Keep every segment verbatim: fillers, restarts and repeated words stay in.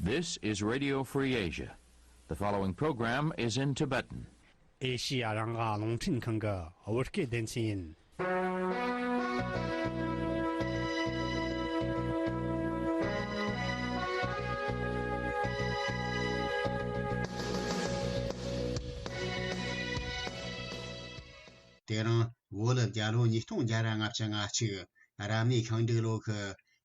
This is Radio Free Asia. The following program is in Tibetan. ཨེ་ཤི་ཡ་རང་དབང་རླུང་འཕྲིན་ཁང་གི་བོད་སྐད་སྡེ་ཚན་ཡིན། དེ་རིང་བོད་རྒྱལ་ལོ་ཉིས་སྟོང་བརྒྱ་ར་ལྔ་བཅུ་ང་གཅིག་རབ་གནས་ཤིང་འབྲུག་ལོ་ཁུ་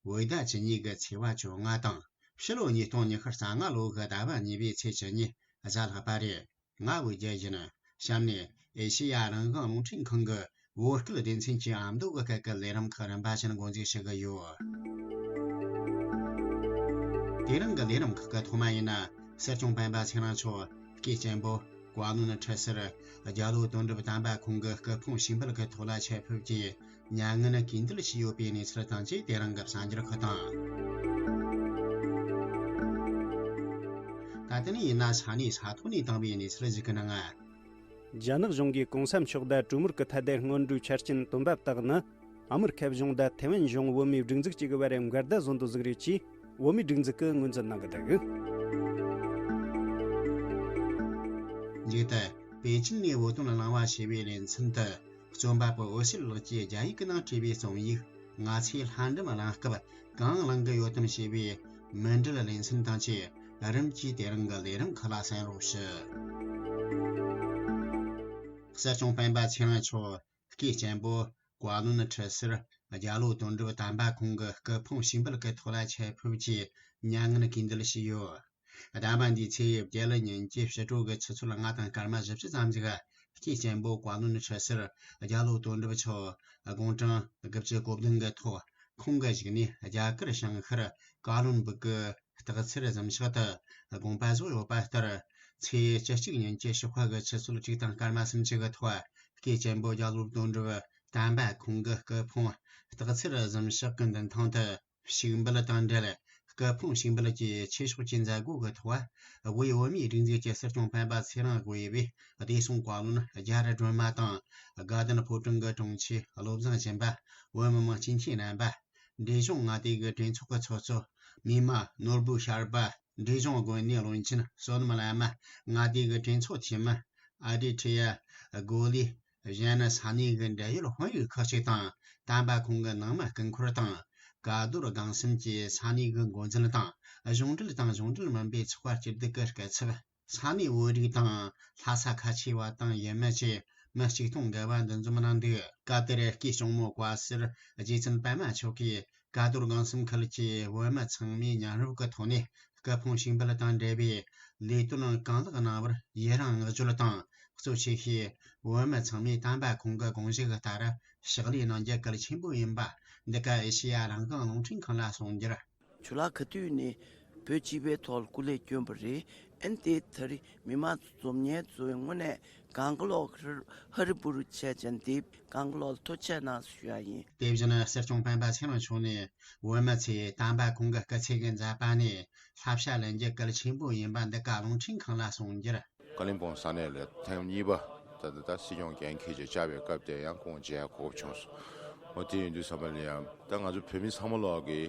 བོད་ཟླ་བཅུ་གཉིས་ཀྱི་ཚེས་པ་བཅོ་ལྔ་དང་། ཕྱི་ལོ་ཉིས་སྟོང་ཉི་ཤུ་རྩ་ལྔ་ལོ་ཁུ་ཟླ་བ་གཉིས་པའི་ཚེས་བཅུ་གཉིས་གཟའ་ལྷག་པ་རེད། ང་བོད་རྒྱལ་ཡིན། གཤམ་ནས་ཨེ་ཤེ་ཡ་རང་དབང་རླུང་འཕྲིན་ཁང་གི་བོད་སྐད་སྡེ་ཚན་གྱི་ཨ་མདོ་གི་སྐད་ཀྱི་ལས་རིམ་ཁག་རིམ་པ་བཞིན་འགོ་འཛུགས་ཞུ་གི་ཡོད། དེ་རིང་གི་ལས་རིམ་ཁག་གི་ཐོག་མ་ཡིན་ན། སྲིད་སྐྱོང་སྤེན་པ་ཚེ་རིང་མཆོག་སྐུའི་གཅེན་པོ་བཀའ་བློན་ཁྲི་ཟུར་རྒྱ་ལོ་དོན་གྲུབ་དམ་པ་ཁོང་གི་སྐུ་ཕུང་ཞིག་འབུལ་གྱི་ཐོག་ལ་ཆེད་ཕེབས་ཀྱིས་མྱ་ངན་གུས་འདུད་བྱས་ཡོད་པའི་གནས་ཚུལ་དང་བཅས་དེ་རིང་གི་གསར་འགྱུར་ཁག་དང་། ད་ལྟ་ནས་ཡིན་ན་ས་གནས་ས་ཐོག་ནས་བཏང་བའི་གནས་ཚུལ་ཞིག་གི་ནང་། རྒྱ་ནག་གཞུང་གིས་གོང་ས་མཆོག་དང་གྲོས་མོལ་གྱི་ཐད་དེ་སྔོན་འགྲོའི་ཆ་རྐྱེན་བཏོན་པ་དག་ནི། ཨ་མེ་རི་ཁ་གཞུང་དང་ཐེ་ཝན་གཞུང་བོད་མིའི་སྒྲིག་འཛུགས་བཅས་ཀྱི་བར་འགལ་ཟླ་བཟོ་འདོད་ཟིག་རེད་ཅེས་བོད་མིའི་སྒྲིག་འཛུགས་ཀྱིས་ངོས་འཛིན་གནང་གི་འདུག་མཇུག་ཏུ། པེ་ཅིན་ནས་བོད་དོན་གླེང་བ་ཞེས་པའི་ལེ་ཚན་དུ། རྩོམ་པ་པོ་འོད་ཟེར་ལགས་ཀྱིས་རྒྱ་ཡིག་གི་ནང་བྲིས་པའི་རྩོམ་ཡིག་ང་ཚོའི་ལྷ་འབྲུམ་གླེང་སྐབས་གང་གླེང་གི་ཡོད་དམ་ཞེས་པའི་མུ་འབྲེལ་ལེ་ཚན་དང་བཅས་རིམ་གྱིས་དེ་རིང་གི་ལས་རིམ་ཁག་ལ་གསན་རོགས་ཞུ། སྲིད་སྐྱོང་སྤེན་པ་ཚེ་རིང་མཆོག་སྐུའི་གཅེན་པོ་བཀའ་བློན་ཁྲི་ཟུར་རྒྱ་ལོ་དོན་གྲུབ་དམ་པ་ཁོང་གི་སྐུ་ཕུང་ཞིག་འབུལ་གྱི་ཐོག་ལ་ཆེད་ཕེབས་ཀྱིས་མྱ་ངན་གུས་འདུད་བྱས་ཡོད། གདམས་པ་འདིའི་ཚེ་ཡི་རྒྱལ་གླུ་ཉིན་གྱི་ཕྱི་དྲོ་གི་ཆུ་ཚོད་ལྔ་དང་སྐར་མ་བཞི་བཅུ་ཙམ་ཞིག་སྐུའི་གཅེན་པོ་བཀའ་བློན་ཁྲི་ཟུར་རྒྱ་ལོ་དོན་གྲུབ་མཆོག་དགུང་གྲངས་དགུ་བཅུ་གོ་བདུན་གི་ཐོག་ཁོང་གི་བཞུགས་གནས་རྒྱ་གར་བྱང་ཤར་ཀ་ལོན་སྦུག་གི་སྟག་འཚེར་གཟིམ་ཤག་ཏུ་དགོངས་པ་རྫོགས་ཡོད་པ་ལྟར། ཚེས་བཅུ་གཅིག་ཉིན་གྱི་ཞོགས་ཁ་གི་ཆུ་ཚོད་དྲུག་དང་སྐར་མ་སུམ་ཅུ་གི་ཐོག་སྐུའི་གཅེན་པོ་རྒྱ་ལོ་དོན་གྲུབ་དམ་པ་ཁོང་གི་སྐུ་ཕུང་སྟག་འཚེར་གཟིམ་ཤག་གི་མདུན་ཐང་དུ་ཞིག་འབུལ་དང་འབྲེལ། སྐུ་ཕུང་ཞིག་འབུལ་གྱི་ཆོས་ཕྱོགས་ཀྱི་མཛད་སྒོ་གི་ཐོག་དབུས་བོད་མིའི་སྒྲིག་འཛུགས་ཀྱི་སྲིད་སྐྱོང་སྤེན་པ་ཚེ་རིང་དབུས་པའི་བདེ་སྲུང་བཀའ་བློན་རྒྱ་རི་སྒྲོལ་མ་དང་། དགའ་ལྡན་ཕོ་བྲང་གི་དྲུང་ཆེ་བློ་བཟང་སྦྱིན་པ། བོད་མི་མང་སྤྱི་འཐུས་རྣམ་པ། འབྲས་ལྗོངས་མངའ་སྡེ་གི་གྲོས་ཚོགས་ཀྱི་ཚོགས་གཙོ་རྨས་མ་ནོར་བུ་ཤར་པ། འབྲས་ལྗོངས་དགོན་གནས་བློན་ཆེན་བསོད་ནམས་བླ་མ། མངའ་སྡེ་གི་གྲོས་ཚོགས་འཐུས་མི་ཨ་ཏི་ཁྲི་ཡ། གོ་ལི། གཞན་ནི་ས་གནས་ཀྱི་འབྲེལ་ཡོད་དཔོན་རིགས་ཁག་ཅིག་དང་། དམ་པ་ཁོང་གི་ནང་མི་སྐུ་འཁོར་དང་། ཀ་རྡོར་སྒང་གསུམ་གྱི་ས་གནས་ཀྱི་འགོ་འཛིན་དང་། གཞུང་འབྲེལ་དང་གཞུང་འབྲེལ་མིན་པའི་ཚོགས་པ་སྐྱིད་སྡུག་གི་སྐུ་ཚབ། ས་གནས་བོད་རིགས་དང་ལྷ་ས་ཁ་ཆེ་བ་དང་ཡུལ་མི་བཅས་མི་གཅིག་སྟོང་བརྒལ་བ་འདུ་འཛོམས་གནང་འདུག་སྐབས་དེར་སྐུའི་གཅུང་མོ་བཀའ་ཟུར་རྗེ་བཙུན་པདྨ་མཆོག་གིས་ཀ་རྡོར་སྒང་གསུམ་ཁུལ་གྱི་བོད་མི་ཚང་མས་མཉམ་རུབ་ཀྱི་ཐོག་ནས་སྐུ་ཕུང་ཞིག་འབུལ་དང་འབྲེལ་བའི་ལས་དོན་གང་ལེགས་གནང་བར་ཡི་རང་བསྔགས་བརྗོད་དང་། གཙོ་ཆེ་ཤོས་བོད་མི་ཚང་མས་དམ་པ་ཁོང་གི་དགོངས་གཞི་ལྟར་ཕྱག་ལས་གནང་རྒྱུ་གལ་ཆེན་པོ་ཡིན་པ། འདི་ག་ཨེ་ཤེ་ཡ་རང་དབང་རླུང་འཕྲིན་ཁང་ལ་གསུངས་རྒྱུར། ཁྱོད་ལ་ག་དུས་ནས་བོད་སྤྱི་པའི་ཐོག་སྐུ་ལས་བསྐྱོན་པ་རེད། ཨན་དེ་ད་རེས་མི་མང་འཛོམས་ཉེ་ཚོའི་ངོས་ནས་གང་ག་ལོག་ཧ་རི་བུ་རུ་བྱས་ཅན་དེ་གང་ག་ལོག་ལ་ཐུགས་རྗེ་གནང་ཞུ་ཡ་ཡིན། དེ་བཞིན་སྲིད་སྐྱོང་སྤེན་པ་ཚེ་རིང་མཆོག་ནས་བོད་མི་ཚོས་དམ་པ་ཁོང་གི་སྐུ་ཚེ་གི་མཛད་པ་ནས་བསླབ་བྱ་ལེན་རྒྱུ་གལ་ཆེན་པོ་ཡིན་པ་འདི་ག་རླུང་འཕྲིན་ཁང་ལ་གསུངས་རྒྱུར། ཀ་ལིམ་པོང་ས་གནས་ལ་ཐེངས་གཉིས་པ་ད་ལྟ་ད་སྲིད་སྐྱོང་འགན་འཁྱེར་བྱས་བཅར་བའི་སྐབས་དེ་ཡང་ཁོང་མཇལ་གོ་སྐབས་བྱུང་སོང་། འོ་དེ་ཡིན་དུས་ཙམ་པ་ལ་ཡང་ད་ང་ཚོ་བོད་མི་ཚང་མ་ལོག་གི་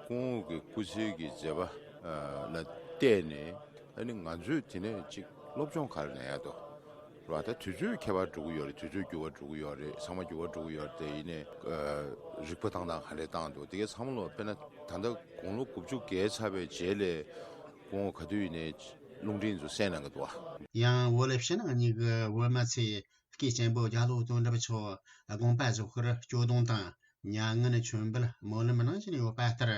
ཁོང་གི་སྐུ་ཚེ་གི་མཛད་པ་ལ་བལྟས་ནས་ཨ་ནི་ང་ཚོས་དེ་ནས་ཅིག་སློབ་སྦྱོང་ག་རེ་ལེན་ཡ་འདུག་རེད་བ། ད་དུས་ཚོད་ཁྱད་པར་འགྲོ་གི་ཡོད་རེད། དུས་ཚོད་འགྱུར་བ་འགྲོ་གི་ཡོད་རེད། ཚང་མ་འགྱུར་བ་འགྲོ་གི་ཡོད་རེད། དེ་ཡིན་ནས་རིག་པ་བཏང་སྟངས་ག་འདྲས་བཏང་འདུག་དེ་གའི་ཚང་མ་ལོག་དཔེར་ན་ད་ལྟ་དགུང་ལོ་དགུ་བཅུ་བརྒལ་ཚར་བའི་རྗེས་ལས་ཁོང་ག་དུས་ཡིན་ནས་རླུང་འཕྲིན་ཚོ་གསན་གནང་གི་འདུག་བ། ཡང་བོད་ཕྱི་ནང་གཉིས་ཀྱི་བོད་མི་ཚོས་སྐུའི་གཅེན་པོ་རྒྱ་ལོ་དོན་གྲུབ་མཆོག་དགོངས་པ་རྫོགས་ཤར་སྐྱོ་གདུང་དང་མྱ་ངན་མཆོད་འབུལ་སྨོན་ལམ་གནང་བཞིན་ཡོད་པ་ལྟར།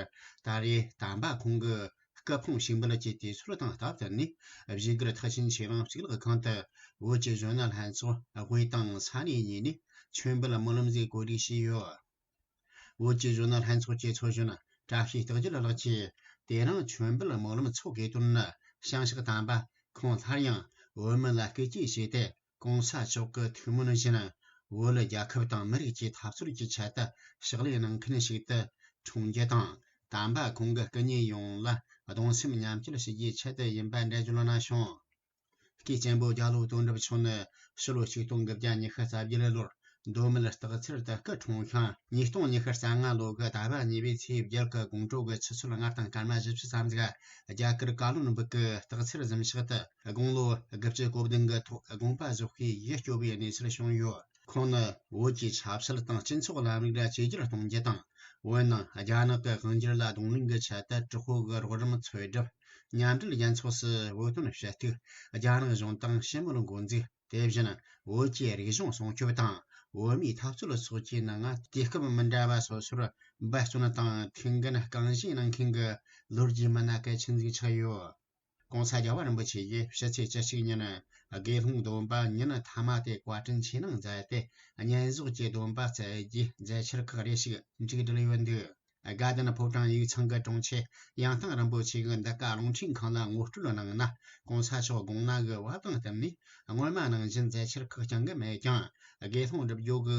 ད་རེས་དམ་པ་ཁོང་གི་སྐུ་ཕུང་ཞིག་འབུལ་གྱི་དུས་ཚོད་དང་སྟབས་བསྟུན་ནས་བཞུགས་སྒར་ཐེག་ཆེན་ཆོས་གླིང་གཙུག་ལག་ཁང་དུ་བོད་ཀྱི་གཞོན་ནུ་ལྷན་ཚོགས་དབུས་དང་ས་གནས་གཉིས་ནས་མཆོད་འབུལ་སྨོན་ལམ་ཟིག་གོ་སྒྲིག་བྱས་ཡོད། བོད་ཀྱི་གཞོན་ནུ་ལྷན་ཚོགས་ཀྱི་ཚོགས་གཞོན་བཀྲ་ཤིས་རྟགས་བརྒྱད་ལགས་ཀྱིས་དེ་རིང་མཆོད་འབུལ་སྨོན་ལམ་འཚོགས་དགོས་དོན་ནི། བྱང་ཕྱོགས་དམ་པ་ཁོང་སླར་ཡང་བོད་མི་ལ་སྐུ་སྐྱེ་བྱས་ཏེ། གོང་ས་མཆོག་གི་ཐུགས་སྨོན་བཞིན་བོད་རྒྱལ་ཁབ་དང་མི་རིགས་ཀྱི་འཐབ་རྩོད་ཀྱི་ཆེད་དུ་ཕྱག་ལས་གནང་མཁན་ཞིག་ཏུ་འཁྲུངས་རྒྱུ་དང་། དམ་པ་ཁོང་གི་སྐུ་ཉིད་ཡོངས་ལ་གདུང་སེམས་མཉམ་སྐྱེད་ཞུ་རྒྱུའི་ཆེད་དུ་ཡིན་པ་འགྲེལ་བརྗོད་གནང་བྱུང་། སྐུའི་གཅེན་པོ་རྒྱ་ལོ་དོན་གྲུབ་མཆོག་ནི་ཕྱི་ལོ་ཆིག་སྟོང་དགུ་བརྒྱ་ཉི་ཤུ་རྩ་བརྒྱད་ལོར་ མདོ་སྨད་སྟག་འཚེར་དུ་སྐུ་འཁྲུངས་ཤིང་། ཉིས་སྟོང་ཉི་ཤུ་རྩ་ལྔ་ལོ་གི་ཟླ་བ་གཉིས་པའི་ཚེས་བརྒྱད་གི་དགོང་དྲོ་གི་ཆུ་ཚོད་ལྔ་དང་སྐར་མ་བཞི་བཅུ་ཙམ་ཟིག་རྒྱ་གར་ཀ་ལོན་སྦུག་གི་སྟག་འཚེར་གཟིམ་ཤག་ཏུ་དགུང་ལོ་དགུ་བཅུ་གོ་བདུན་གི་ཐོག་དགོངས་པ་རྫོགས་ཤིང་ཡིད་སྐྱོ་བའི་གནས་ཚུལ་བྱུང་ཡོད། ཁོང་ནི་བོད་ཀྱི་ཆབ་སྲིད་དང་སྤྱི་ཚོགས་ལམ་ལུགས་ལ་བཅོས་བསྒྱུར་གཏོང་རྒྱུ་དང་། བོད་ནང་རྒྱ་ནག་གི་དབང་སྒྱུར་ལ་གདོང་ལེན་གྱི་ཆེད་དུ་དྲག་པོ་གི་རོགས་རམ་འཚོལ་སྒྲུབ། མཉམ་འབྲེལ་རྒྱལ་ཚོགས་སུ་བོད་དོན་ཞུ་གཏུག། རྒྱ་ནག་གཞུང་དང་ཞི་མོལ་འགོ་འཛུགས། དེ་བཞིན་བོད་ཀྱི་རིག་གཞུང་སྲུང་སྐྱོབ་དང་བོད་མིའི་འཐབ་རྩོད་སོགས་ཀྱི་ནང་དུས་སྐབས་མི་འདྲ་བ་སོ་སོར་འབད་བརྩོན་དང་ཐུགས་འགན་རྐང་བཞེས་གནང་མཁན་གྱི་ལོ་རྒྱུས་མི་སྣ་གལ་ཆེན་ཟིག་ཆགས་ཡོད། ༸གོང་ས་རྒྱལ་བ་རིན་པོ་ཆེ་ཡིས་ཕྱི་ཚེས་བཅུ་གཅིག་ཉིན་དགེ་སློང་སྡོམ་པ་ཉིན་མཐའ་མ་དེ་བཀའ་དྲིན་ཆེ་གནང་མཛད་དེ། བསྙེན་གསོག་གི་སྡོམ་པ་བསྩལ་རྒྱུའི་མཛད་འཆར་ཁག་རེ་ཞིག་མཇུག་བསྒྲིལ་ཡོད་འདུག། དགའ་ལྡན་ཕོ་བྲང་ཡིག་ཚང་གི་དྲུང་ཆེ་ཡང་ཐང་རིན་པོ་ཆེ་གིས་འདི་ག་རླུང་འཕྲིན་ཁང་ལ་ངོ་སྤྲོད་གནང་ན། ༸གོང་ས་མཆོག་དགུང་ན་གི་བབ་དང་བསྟུན་ནས་སྔོན་མ་ནང་བཞིན་མཛད་འཆར་ཁག་རྐྱང་གི་མེད་ཀྱང་། དགེ་སློང་སྒྲུབ་སྦྱོང་གི་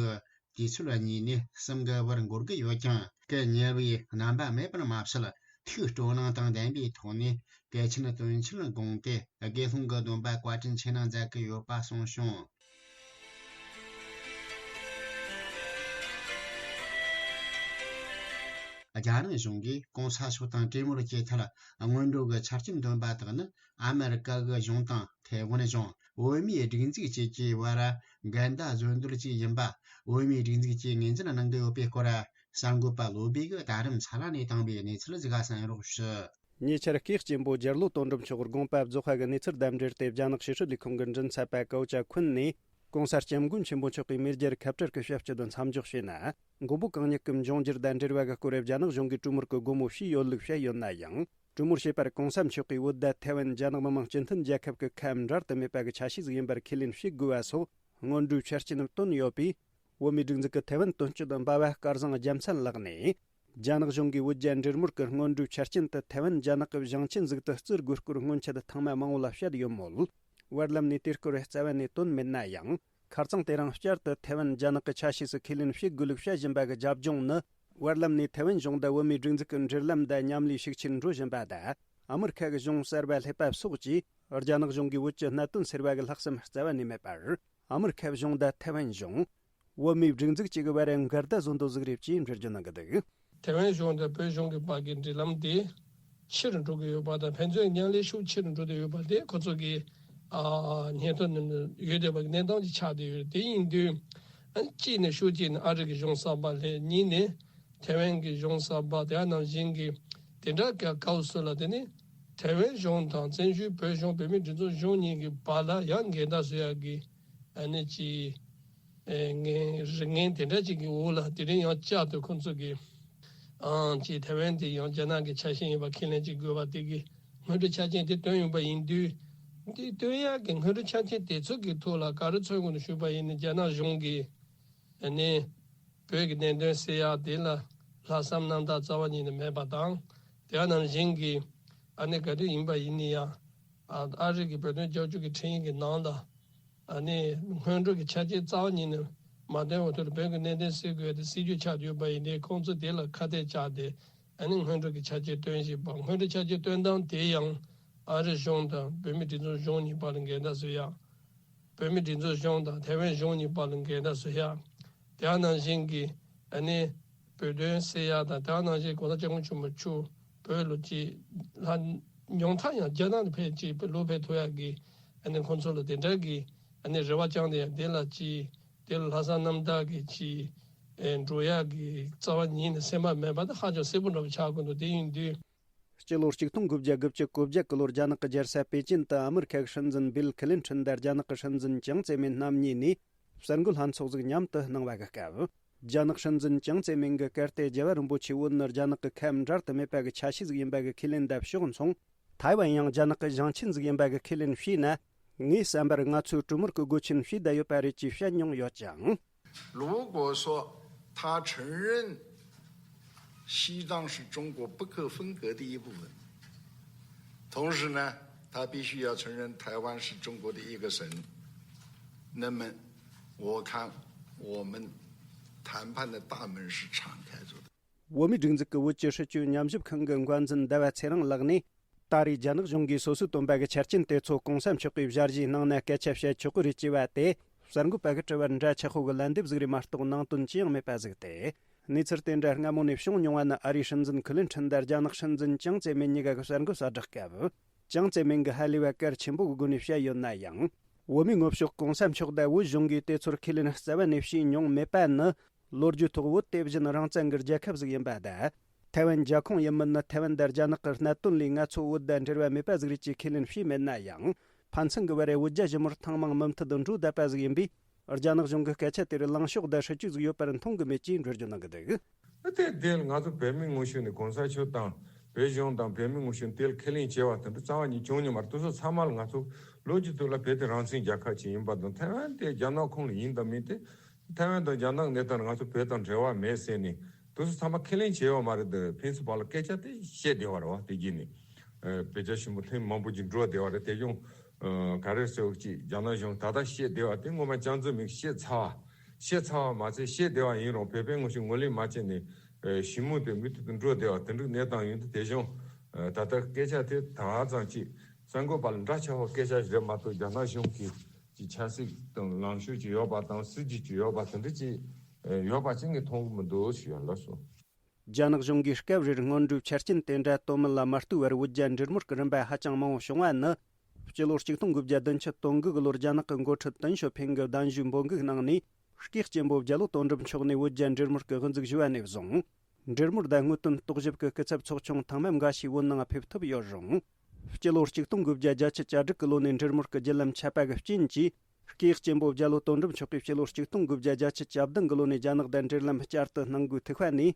དུས་ཚོད་གཉིས་ནས་གསུམ་གྱི་བར་འགོར་གྱི་ཡོད་ཀྱང་། སྐུ་ཉེ་བའི་རྣམ་པ་མེད་པར་མ་ཟད། ཐུགས་སྤྲོ་སྣང་དང་ལྡན་པའི་ཐོག་ནས་གལ་ཆེན་དོན་ཆེན་དགོངས་ཏེ། དགེ་སློང་གི་སྡོམ་པ་བཀའ་དྲིན་ཆེ་གནང་མཛད་ཀྱི་ཡོད་པ་གསུངས་བྱུང་། རྒྱ་ནག་གཞུང་གིས་༸གོང་ས་མཆོག་དང་གྲོས་མོལ་གྱི་ཐད་སྔོན་འགྲོ་གི་ཆ་རྐྱེན་འདོན་པ་དག་ནི། ཨ་མེ་རི་ཀ་གི་གཞུང་དང་ཐའེ་ཝན་གཞུང་། བོད་མིའི་སྒྲིག་འཛུགས་བཅས་ཀྱི་བར་འགལ་ཟླ་བཟོ་འདོད་ཅིག་ཡིན་པ། བོད་མིའི་སྒྲིག་འཛུགས་ཀྱིས་ངོས་འཛིན་གནང་གི་ཡོད་པའི་སྐོར། གསར་འགོད་པ་བློ་བྷེ་གིས་ད་རུང་ཚ་ལ་ནས་བཏང་བའི་གནས་ཚུལ་ཟིག་གསན་རོགས་ཞུ། ཉེ་ཆར་སྐུ་གཅེན་པོ་རྒྱལ་བློན་དོན་གྲུབ་མཆོག་དགོངས་པ་རྫོགས་པ་གི་གནས་ཚུལ་དང་འབྲེལ་ཏེ། རྒྱ་ནག་ཕྱི་སྲིད་ལས་ཁུངས་ཀྱི་མགྲིན་ཚབ་པ་ཀའོ་ཅཱ་ཁུན་ནས། ༸གོང་ས་སྐྱབས་མགོན་ཆེན་པོ་མཆོག་གིས་མེས་རྒྱལ་ཁ་བྲལ་གྱི་བྱ་སྤྱོད་དུ་མཚམས་འཇོག་བྱས་ན། མགོན་པོ་གང་ཉིད་ཀྱི་འབྱུང་འགྱུར་དང་འབྲེལ་བ་གི་སྐོར། རྒྱ་ནག་གཞུང་གིས་གྲོས་མོལ་གྱི་སྒོ་མོ་ཕྱེས་ཡོད་ལུགས་བཤད་ཡོད་ན་ཡང་། གྲོས་མོལ་བྱས་པར་༸གོང་ས་མཆོག་གིས་བོད་དང་ཐའེ་ཝན་རྒྱ་ནག་མི་དམངས་སྤྱི་མཐུན་རྒྱལ་ཁབ་ཀྱི་ཁ་འབྲལ་དུ་མེད་པ་གི་ཆ་ཤས་ཤིག་ཡིན་པར་ཁས་ལེན་བྱེད་དགོས་པ་སོགས་སྔོན་འགྲོའི་ཆ་རྐྱེན་བཏོན་ཡོད་པས། བོད་མིའི་སྒྲིག་འཛུགས་ཀྱི་ཐའེ་ཝན་དོན་གཅོད་འབའ་བ་སྐལ་བཟང་རྒྱལ་མཚན་ལགས་ནས། རྒྱ་ནག་གཞུང་གིས་བོད་རྒྱ་འབྲེལ་མོལ་གྱི་སྔོན་འགྲོའི་ཆ་རྐྱེན་དུ་ཐའེ་ཝན་རྒྱ་ནག་གི་བྱང་ཆེན་ཟིག་ཏུ་བརྩི་དགོས་སྐོར་སྔོན་ཆད་ཐེངས་མ་མང་བོ་ལ་བཤད་ཡོད་མོད། བར་ལམ་ནས་དེ་སྐོར་རྩ་བ་ནས་བཏོན་མེད་ན་ཡང་། ཁ་རྩང་དེ་རིང་བསྐྱར་དུ་ཐའེ་ཝན་རྒྱ་ནག་གི་ཆ་ཤས་སུ་ཁས་ལེན་བྱེད་དགོས་ལུགས་བཤད་བཞིན་པ་གི་རྒྱབ་ལྗོངས་ནི། བར་ལམ་ནས་ཐའེ་ཝན་གཞུང་དང་བོད་མིའི་སྒྲིག་འཛུགས་ཀྱི་འབྲེལ་ལམ་དང་ཉམས་ལེན་ཤུགས་ཆེར་འགྲོ་བཞིན་པ་དང་། ཨ་མི་རི་ཁ་གི་གཞུང་གསར་པ་སླེབས་པ་སོགས་ཀྱིས་རྒྱ་ནག་གཞུང་གིས་བོད་ཀྱི་གནད་དོན་སེལ་བ་གི་ལྷག་བསམ་རྩ་བ་ནས་མེད་པར། ཨ་མི་རི་ཁ་གཞུང་དང་ཐའེ་ཝན་གཞུང་། བོད་མིའི་སྒྲིག་འཛུགས་བཅས་ཀྱི་བར་འགལ་ཟླ་བཟོ་འདོད་ཟིག་རེད་ཅེས་འགྲེལ་བརྗོད་གནང་གི་འདུག། ཐའེ་ཝན་གཞུང་དང་བོད་གཞུང་གི་བར་གྱི་འབྲེལ་ལམ་དེ་ཆེ་རུ་འགྲོ་གི་ཡོད་པ་དང་། ཕན་ཚུན་མཉམ་ལས་ཤུགས་ཆེ་རུ་འགྲོ་བསྡད་ཡོད་པ་དེ་ཁོ་ཚོ་གི་ཨ་སྙན་ཐོ་ནང་ཡོད་བསྡད་པ་གི་གནས་སྟངས་ཅིག་ཆགས་བསྡད་ཡོད། དེ་ཡིན་དུས་ཨ་གཅིག་ནས་ཤུགས་གཅིག་ནས་ཨ་རི་གི་གཞུང་གསར་པ་སླེབས། གཉིས་ནས་ཐའེ་ཝན་གྱི་གཞུང་གསར་པ། དེ་ནང་བཞིན་གྱི་དེ་འདྲ་ག་སྐབས་སུ་ལ། དེ་ནི་ཐའེ་ཝན་གཞུང་དང་བཙན་བྱོལ་བོད་གཞུང་བོད་མིའི་སྒྲིག་འཛུགས་གཞུང་གཉིས་ཀྱི་བར་ལ་ཡང་འགལ་ཟླ་བཟོ་ཡག་གི་ཨ་ནི་ཅིག་ཨེ་ངན་རིགས་ངན་དེ་འདྲ་ཅིག་གི་འོག་ལ་དེ་རིང་ཡང་བསྐྱར་དུ་ཁོང་ཚོ་གིས་ཨང་ཅིག་ཐའེ་ཝན་དེ་ཡང་རྒྱ་ནག་གི་ཆ་ཤས་ཡིན་པ་ཁས་ལེན་ཅིག་དགོས་པ་དེ་གི་སྔོན་འགྲོ་ཆ་རྐྱེན་དེ་བཏོན་ཡོང་པ་ཡིན་དུས། དེ་བཏོན་ཡག་གི་སྔོན་འགྲོ་ཆ་རྐྱེན་དེ་ཚོ་གི་ཐོག་ལ་ག་རེ་མཚོན་དགོས་ནས་ཞུས་པ་ཡིན་ན། རྒྱ་ནག་གཞུང་གིས་ཨ་ནི་བོད་ཀྱི་གནད་དོན་སེལ་ཡག་དེ་ལ་ལྷག་བསམ་རྣམ་དག་རྩ་བ་ཉིད་ནས་མེད་པ་དང་། དེ་ནང་བཞིན་གྱི་ཨ་ནི་ག་དུས་ཡིན་པ་ཡིན་ན་ཡང་ཨ་ཨ་རི་གི་བོད་དོན་རྒྱབ་སྐྱོར་གྱི་ཁྲིམས་ཡིག་གི་ནང་ལ་ཨ་ནི་སྔོན་འགྲོ་གི་ཆ་རྐྱེན་རྩ་བ་ཉིད་ནས་མ་བཏོན་བར་དུ་བོད་ཀྱི་གནད་དོན་སེལ་དགོས་ཏེ་སྲིད་ཇུས་ཆགས་ཡོད་པ་ཡིན་ཏེ། ཁོང་ཚོ་དེ་ལ་ཁ་གཏད་བཅག་སྟེ་ཨ་ནི་སྔོན་འགྲོ་གི་ཆ་རྐྱེན་བཏོན་བཞིན་པ། སྔོན་འགྲོ་ཆ་རྐྱེན་བཏོན་སྟངས་དེ་ཡང་ཨ་རི་གཞུང་དང་བོད་མིའི་སྒྲིག་འཛུགས་གཞུང་གཉིས་བར་ལ་འགལ་ཟླ་བཟོ་ཡག། བོད་མིའི་སྒྲིག་འཛུགས་གཞུང་དང་ཐའེ་ཝན་གཞུང་གཉིས་བར་ལ་འགལ་ཟླ་བཟོ་ཡག། དེ་ནང་བཞིན་གྱི་ཨ་ནི་བོད་དོན་སེལ་ཡག་དང་། དེ་ནང་བཞིན་གོང་ས་སྐྱབས་མགོན་ཆེན་པོ་མཆོག་བོད་ལ་ཅིག་ལྷ་ཉུང་མཐའ་ཡང་རྒྱ་ནག་ནས་ཕེབས་ཅིག་ལོག་ཕེབས་ཐུབ་ཡག་གི་ཨ་ནི་ཁོང་ཚོ་ལ་དེ་འདྲ་གི་ཨ་ནི་རེ་བ་བཅངས་ཏེ། ཡང་དེ་ལ་ཅིག་དེ་ལ་ལྷག་བསམ་རྣམ་དག་གི་ཅིག་ཨེ་འགྲོ་ཡག་གི་རྩ་བ་ཉིད་ནས་སེམས་པ་མེད་པ་དེ་ཧ་ཅང་གསལ་པོ་འདྲ་པོ་ཆགས་ཀྱི་འདུག། དེ་ཡིན་དུས། སྤྱི་ལོ་ཆིག་སྟོང་དགུ་བརྒྱ་དགུ་བཅུ་གོ་བརྒྱད་གི་ལོར་རྒྱ་ནག་གི་རྒྱལ་ས་པེ་ཅིན་དུ་ཨ་མི་རི་ཁ་གི་སྲིད་འཛིན་བིལ་ཁི་ལིན་ཊོན་དང་རྒྱ་ནག་གི་སྲིད་འཛིན་ཅང་ཙེ་མིན་རྣམ་གཉིས་ནས་གསར་འགོད་ལྷན་ཚོགས་ཟིག་མཉམ་དུ་གནང་བ་གི་སྐབས། རྒྱ་ནག་སྲིད་འཛིན་ཅང་ཙེ་མིན་གྱིས་གལ་ཏེ་རྒྱལ་བ་རིན་པོ་ཆེ་བོད་ནི་རྒྱ་ནག་གི་ཁ་འབྲལ་དུ་མེད་པ་གི་ཆ་ཤས་ཟིག་ཡིན་པ་གི་ཁས་ལེན་དང་ཕྱོགས་མཚུངས། ཐའེ་ཝན་ཡང་རྒྱ་ནག་གི་ཞིང་ཆེན་ཟིག་ཡིན་པ་གི་ཁས་ལེན་བྱས་ན། ངའི་བསམ་པར་ང་ཚོའི་གྲོས་མོལ་གྱི་སྒོ་ཆེན་ཕྱེ་བསྡད་ཡོད་པ་རེད་ཅེས་བཤད་མྱོང་ཡོད་ཅིང་། 如果说他承认西藏是中国不可分割的一部分，同时呢，他必须要承认台湾是中国的一个省，那么我看我们谈判的大门是敞开着的。 བོད་མིའི་སྒྲིག་འཛུགས་ཀྱི་བོད་ཀྱི་སྲིད་བྱུས་ཉམས་ཞིབ་ཁང་གི་འགན་འཛིན་ཟླ་བ་ཚེ་རིང་ལགས་ནས། ད་རེས་རྒྱ་ནག་གཞུང་གིས་སོ་སོས་བཏོན་པ་གི་ཆ་རྐྱེན་དེ་ཚོ་གོང་ས་མཆོག་གིས་བཞག་བཞིན་གནང་ན་སྐད་ཆ་བཤད་ཆོག་གི་རེད་ཅེས་པ་དེ་ གསར་འགོད་པ་གིས་དྲི་བར་འདྲ་ཆགས་ཤོག་གི་ལན་འདེབས་ཟིག་རེ་མ་གཏོགས་ནང་དོན་ཅི་ཡང་མེད་པ་ཟིག་སྟེ། གནས་ཚུལ་དེ་འདྲ་སྔ་མོ་ནས་བྱུང་མྱོང་བ་ནི། ཨ་རིའི་སྲིད་འཛིན་ཁི་ལིན་ཁྲིན་དང་རྒྱ་ནག་སྲིད་འཛིན་ཅང་ཙེ་མིན་གཉིས་ཀ་གི་གསར་འགོད་གསལ་བསྒྲགས་སྐབས། ཅང་ཙེ་མིན་གྱིས་ཧ་ལས་པ་གལ་ཆེན་པོ་གི་སྒོ་ནས་བཤད་ཡོད་ན་ཡང་། བོད་མིའི་ངོ་ཕྱོགས་གོང་ས་མཆོག་དང་བོད་གཞུང་གིས་དེ་ཚོར་ཁས་ལེན་རྩ་བ་ནས་བྱས་མྱོང་མེད་པ་ནི། ལོ་རྒྱུས་ཐོག་བོད་དེ་བཞིན་རང་བཙན་གྱི་རྒྱལ་ཁབ་ཟིག་ཡིན་པ་དང་། ཐའེ་ཝན་རྒྱལ་ཁོངས་ཡིན་མིན་ནི་ཐའེ་ཝན་དང་རྒྱ་ནག་གི་གནད་དོན་ལས་ང་ཚོ་བོད་དང་འབྲེལ་བ་མེད་པ་ཟིག་རེད་ཅེས་ཁས་ལེན་བྱས་མེད་ན་ཡང་། ཕན་ཚུན་གྱི་བར་བོད་རྒྱ་ཞི་མོལ་ཐེངས་མང་མུ་མཐུད་འགྲོ་བསྡད་པ་ཟིག་ཡིན་པས། རྒྱ་ནག་གཞུང་གི་སྐད་ཆ་དེར་ལངས་ཕྱོགས་དང་སྲིད་ཇུས་ཟིག་ཡོད་པར་མཐོང་གི་མེད་ཅེས་འགྲེལ་བརྗོད་གནང་གི་འདུག། དེ་དེ་ང་ཚོ་བོད་མི་ངོ་ཤེས་ནས་གོང་ས་མཆོག་དང་བོད་གཞུང་དང་བོད་མི་ངོ་ཤེས་དེ་ཁས་ལེན་བྱས་པ་དེ་འདྲ་རྩ་བ་ཉིད་བྱུང་མྱོང་མ་རེད། དེ་ཚོ་ཚང་མ་ལ་ང་ཚོ་ལོ་རྒྱུས་ཐོག་ལ་བོད་དེ་རང་བཙན་རྒྱལ་ཁབ་ཅིག་ཡིན་པ་དང་། ཐའེ་ཝན་དེ་རྒྱ་ནག་ཁོངས་ལ་ཡིན་དང་མིན་དེ། ཐའེ་ཝན་དང་རྒྱ་ནག་གནས་སྟངས་ང་ཚོ་བོད་དང་འབྲེལ་བ་མེད་ཟེར་ནས་དེ་ཚོ་ཚང་མ་ཁས་ལེན་བྱས་ཡོད་མ་རེད། དེ་ཕན་ཚུན་བར་ལ་སྐད་ཆ་དེ་བཤད་བསྡད་པ་རེད་བ། དེ་བརྒྱུད་ནས་ཨ་བོད་རྒྱ་ཞི་མོལ་ཐེངས་མང་པོ་ཅིག་འགྲོ་བསྡད་པ་རེད། དེ་བྱུང་ཨ་ག་རེ་ཟེར་བ་ཅིག་རྒྱ་ནག་གཞུང་ད་ལྟ་བཤད་བསྡད་པ་དེ་ངོ་མ་ཅང་ཙེ་མིན་བཤད་ཚར་བ། བཤད་ཚར་བ་མ་ཚད་བཤད་བསྡད་པ་ཡིན་རུང་བོད་པའི་ངོ་ཤེས་ངོས་ལེན་མ་བྱས་ནས་ཨ་ཞི་མོལ་དེ་མུ་མཐུད་དུ་འགྲོ་བསྡད་པ་དེ་འདྲའི་གནས་སྟངས་ཡོད་འདུག། དེ་བྱུང་ཨ་ད་ལྟ་སྐད་ཆ་དེ་ད་ཙམ་ཅིག་གསར་འགོད་པ་ལ་འདྲ་ཆགས་པའི་སྐད་ཆ་ཞིག་རེད་མ་གཏོགས། རྒྱ་ནག་གཞུང་གི་ཅིག་ཆབ་སྲིད་དང་ལངས་ཕྱོགས་ཅིག་ཡོད་པ་དང་སྲིད་ཇུས་ཅིག་ཡོད་པ་དེ་འདྲ་ཅིག་ཨ་ཡོད་པ་ཅིག་ངས་མཐོང་གི་མི་འདུག་ཞུ་ཡ། ལགས་སོ། རྒྱ་ནག་གཞུང་གིས་སྐབས་རེར་སྔོན་འགྲོའི་ཆ་རྐྱེན་དེ་འདྲ་བཏོན་མིན་ལ་མ་ལྟོས་པར་བོད་རྒྱ་འབྲེལ་མོལ་གྱི་རིམ་པ་ཧ་ཅང་མང་བོ་བྱུང་བ་ནི། སྤྱི་ལོ་ཆིག་སྟོང་དགུ་བརྒྱ་བདུན་ཅུ་དོན་དགུ་གི་ལོར་རྒྱ་ནག་གི་འགོ་ཁྲིད་ཏེང་ཞའོ་ཕིང་གིས་གདན་ཞུའི་འབོད་འགུག་གནང་ནས། སྐུའི་གཅེན་པོ་རྒྱ་ལོ་དོན་གྲུབ་མཆོག་ནས་བོད་རྒྱ་འབྲེལ་མོལ་གྱི་དབུ་འཛུགས་ཞུས་པ་ནས་བཟུང་། འབྲེལ་མོལ་དང་དངོས་དོན་རྟོག་ཞིབ་ཀྱི་སྐུ་ཚབ་ཚོགས་ཆུང་ཐེངས་མ་འགའ་ཞིག་བོད་ནང་ཕེབས་ཐུབ་ཡོད་རུང་། སྤྱི་ལོ་ཆིག་སྟོང་དགུ་བརྒྱ་བརྒྱད་ཅུ་གྱ་དྲུག་གི་ལོ་ནས་འབྲེལ་མོལ་གྱི་བརྒྱུད་ལམ་ཆད་པ་གི་རྐྱེན་གྱིས། སྐུའི་གཅེན་པོ་རྒྱ་ལོ་དོན་གྲུབ་མཆོག་གིས་སྤྱི་ལོ་ཆིག་སྟོང་དགུ་བརྒྱ་བརྒྱད་ཅུ་གྱ་བདུན་གི་ལོ་ནས་རྒྱ་ནག་དང་འབྲེལ་ལམ་བསྐྱར་དུ་གནང་དགོས་ཐུག་པ་ནས།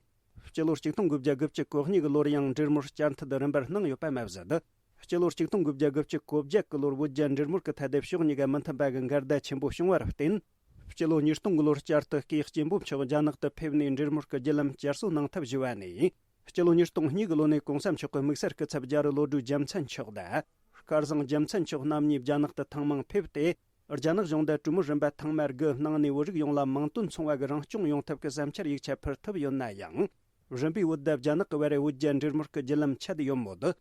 སྤྱི་ལོ་ཆིག་སྟོང་དགུ་བརྒྱ་གོ་གཉིས་གི་ལོར་ཡང་འབྲེལ་མོལ་བསྐྱར་མཐུད་རིམ་པར་གནང་ཡོད་པ་མ་ཟད། སྤྱི་ལོ་ཆིག་སྟོང་དགུ་བརྒྱ་གོ་བརྒྱད་གི་ལོར་བོད་རྒྱ་འབྲེལ་མོལ་གྱི་ཐད་དེ་ཕྱོགས་གཉིས་ཀ་མི་མཐུན་པ་གི་འགལ་ཟླ་ཆེན་པོ་བྱུང་བར་བརྟེན། སྤྱི་ལོ་ཉིས་སྟོང་གི་ལོར་བསྐྱར་དུ་སྐུའི་གཅེན་པོ་མཆོག་རྒྱ་ནག་ཏུ་ཕེབས་ནས་འབྲེལ་མོལ་གྱི་བརྒྱུད་ལམ་བསྐྱར་གསོ་གནང་ཐབས་ཞུས་པ་ནས། སྤྱི་ལོ་ཉིས་སྟོང་གཉིས་གི་ལོ་ནས་གོང་ས་མཆོག་གི་དམིགས་བསལ་སྐུ་ཚབ་རྒྱ་རི་བློ་གྲོས་རྒྱལ་མཚན་མཆོག་དང་། སྐལ་བཟང་རྒྱལ་མཚན་མཆོག་རྣམ་གཉིས་རྒྱ་ནག་ཏུ་ཐེངས་མང་ཕེབས་ཏེ། རྒྱ་ནག་གཞུང་དང་གྲོས་མོལ་རིམ་པ་ཐེངས་མ་དགུ་གནང་ནས། བོད་རིགས་ཡོངས་ལ་མིང་དོན་མཚུངས་པ་གི་རང་སྐྱོང་ཡོང་ཐབས་ཀྱི་བསམ་འཆར་ཡིག་ཆ་ཕུལ་ཐུབ་ཡོད་ན་ཡང་། རིམ་པས་བོད་དང་རྒྱ་ནག་གི་བར་བོད་རྒྱ་འབྲེལ་མོལ་གྱི་བརྒྱུད་ལམ་ཆད་ཡོད་མོད།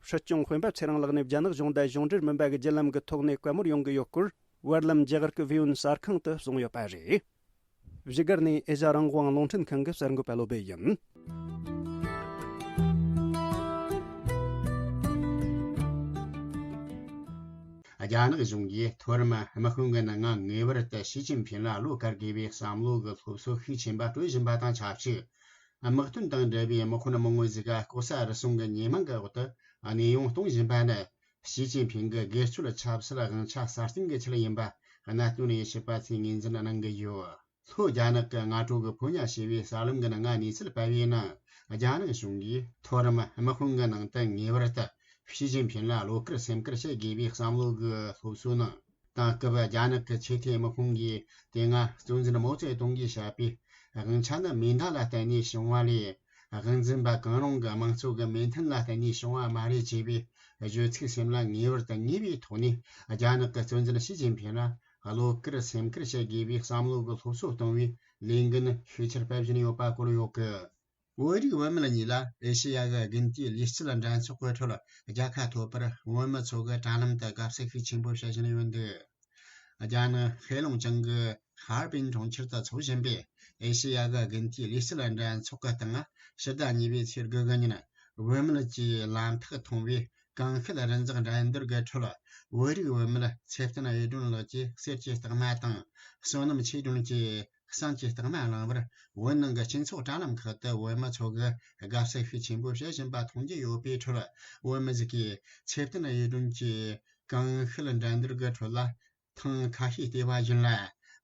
སྲིད་སྐྱོང་སྤེན་པ་ཚེ་རིང་ལགས་ནས་རྒྱ་ནག་གཞུང་དང་གཞུང་འབྲེལ་མིན་པ་གི་བརྒྱུད་ལམ་གྱི་ཐོག་ནས་བཀའ་མོལ་ཡོང་གི་ཡོད་སྐོར། བར་ལམ་རྒྱ་གར་གྱི་བྷི་ཡོན་གསར་ཁང་དུ་གསུངས་ཡོད་པ་རེད། བཞུགས་སྒར་ནས་ཨེ་ཤ་རང་དབང་རླུང་འཕྲིན་ཁང་གི་གསར་འགོད་པ་བློ་བྷེ་ཡིན། རྒྱ་ནག་གཞུང་གིས་མཐོ་རིམ་དམག་དཔོན་གྱི་མི་ལྔ་ངེས་པར་དུ་ཞི་ཅིན་ཕིན་ལ་བློ་དཀར་དགོས་པའི་བསམ་བློ་གི་སློབ་གསོ་ཤུགས་ཆེན་པོ་སྤྲོད་བཞིན་པ་དང་ཆབས་ཅིག་དམག་དོན་དང་འབྲེལ་བའི་དམག་དཔོན་མང་བོ་ཞིག་ག་ལྐོག་ཟ་རུལ་སུངས་ཀྱི་ཉེས་མིང་གི་འོག་ཏུ་གནས་དབྱུང་གཏོང་བཞིན་པ་ནི། ཞི་ཅིན་ཕིང་གི་སྒེར་གཅོད་ཆབ་སྲིད་དབང་ཆ་གསར་རྩོམ་གྱི་ཆེད་ཡིན་པ་གནད་དོན་དབྱེ་ཞིབ་པ་ཚོས་ངོས་འཛིན་གནང་གི་ཡོད། ལྷོ་རྒྱ་ནག་གི་སྔ་དྲོ་གི་ཕོ་ཉ་ཞེས་པའི་གསར་ལམ་གྱི་ནང་གནས་ཚུལ་སྤེལ་བའི་ནང་། རྒྱ་ནག་གཞུང་གིས་མཐོ་རིམ་དམག་དཔོན་གྱི་ནང་དུ་ངེས་པར་དུ་ཞི་ཅིན་ཕིང་ལ་བློ་དཀར་སེམས་དཀར་བྱེད་དགོས་པའི་བསམ་བློ་གི་སློབ་གསོ་གནང་། དེང་སྐབས་རྒྱ་ནག་གི་ཆེས་མཐོའི་དམག་དཔུང་གིས་དེ་སྔ་གཙོ་འཛིན་མའོ་ཙེ་ཏུང་གིས་བཤད་པའི་དབང་ཆ་ནི་མེ་མདའ་ལ་བརྟེན་ནས་བྱུང་བ་ལས། དབང་འཛིན་པ་གང་རུང་གི་དམངས་གཙོ་གི་མོས་མཐུན་ལ་བརྟེན་ནས་བྱུང་བ་མ་རེད་ཅེས་པའི་བརྗོད་ཚིག་སེམས་ལ་ངེས་པར་དུ་ངེས་པའི་ཐོག་ནས། རྒྱ་ནག་གི་གཙོ་འཛིན་ཞི་ཅིན་ཕིང་ལ་བློ་དཀར་སེམས་དཀར་བྱེད་དགོས་པའི་བསམ་བློ་གི་སློབ་གསོ་གཏོང་བའི་ལས་འགན་ཤུགས་ཆེར་སྤེལ་བཞིན་ཡོད་པ་བཀོད་ཡོད་གི། བོད་རིགས་བུད་མེད་གཉིས་ལ་ཨེ་ཤེ་ཡ་གི་དགུན་དུས་ལུས་རྩལ་འགྲན་ཚོགས་ཀྱི་ཁྲོད་རྒྱལ་ཁ་ཐོབ་པར་བོད་མི་ཚོ་གིས་དྲ་ལམ་དུ་དགའ་བསུ་ཤུགས་ཆེན་པོ་བྱེད་བཞིན་ཡོད་འདུག། རྒྱ་ནག་ཧེ་ལུང་ཅང་གི་ཧར་པིན་གྲོང་ཁྱེར་དུ་འཚོགས་བཞིན་པའི་ཨེ་ཤེ་ཡ་གི་དགུན་དུས་ལུས་རྩལ་འགྲན་ཚོགས་ཀྱི་སྟེང་ཕྱི་ཟླ་གཉིས་པའི་ཚེས་དགུ་གི་ཉིན། བུད་མེད་ཀྱི་ལམ་ཐག་ཐུང་བའི་ཀུན་ཤེད་རི་འཛེག་འགྲན་བསྡུར་གྱི་ཁྲོད། བོད་རིགས་བུད་མེད་ཚེ་བརྟན་གཡུ་སྒྲོན་ལགས་ཀྱིས་གསེར་གྱི་རྟགས་མ་དང་། བསོད་ནམས་ཆོས་སྒྲོན་གྱིས་ཟངས་ཀྱི་རྟགས་མ་བླངས་པར། བོད་ནང་གི་སྤྱི་ཚོགས་དྲ་ལམ་ཁག་ཏུ་བོད་མི་ཚོ་གིས་དགའ་བསུ་ཤུགས་ཆེན་པོ་བྱེད་བཞིན་པ་མཐོང་རྒྱུ་ཡོད་པའི་ཁྲོད། བོད་མི་ཟིག་གིས་ཚེ་བརྟན་གཡུ་སྒྲོན་གྱི་ཀུན་ཤེད་འགྲན་བསྡུར་གྱི་ཁྲོད་ལ། ཐེངས་ཁ་ཤས་བལྟས་པ་བཞིན་ལ།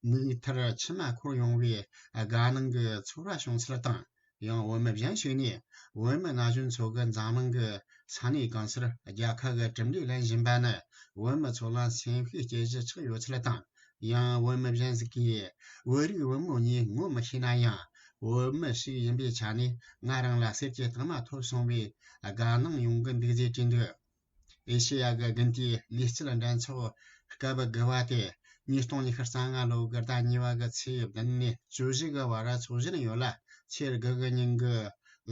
མིག་མཐར་མཆི་མ་འཁོར་ཡོང་བའི་དགའ་སྣང་གི་ཚོར་བ་བྱུང་ཚུལ་དང་། ཡང་བོད་མི་གཞན་ཞིག་ནས། བོད་མི་ན་གཞོན་ཚོ་གིས་འཛམ་གླིང་གི་ས་གནས་གང་སར་རྒྱལ་ཁ་གི་གྲུབ་འབྲས་ལེན་བཞིན་པ་ནི། བོད་མི་ཚོ་ལ་སེམས་ཤུགས་སྐྱེད་གཞི་ཆགས་ཡོད་ཚུལ་དང་། ཡང་བོད་མི་གཞན་ཞིག་གིས། བོད་རིགས་བུ་མོ་གཉིས་ངོ་མི་ཤེས་ན་ཡང་། བོད་མི་ཞིག་ཡིན་པའི་ཆ་ནས་ང་རང་ལ་གསེར་གྱི་རྟགས་མ་ཐོབ་སོང་བའི་དགའ་སྣང་ཡོང་གི་འདུག་ཅེས་བྲིས་འདུག། ཨེ་ཤེ་ཡ་གི་དགུན་དུས་ལུས་རྩལ་འགྲན་ཚོགས་སྐབས་དགུ་བ་དེ། ཉིས་སྟོང་ཉི་ཤུ་རྩ་ལྔ་ལོའི་ཟླ་གཉིས་པ་གི་ཚེས་བདུན་ནས་བཅུ་བཞི་གི་བར་འཚོགས་བཞིན་ཡོད་ལ། ཚེས་དགུ་གི་ཉིན་གྱི་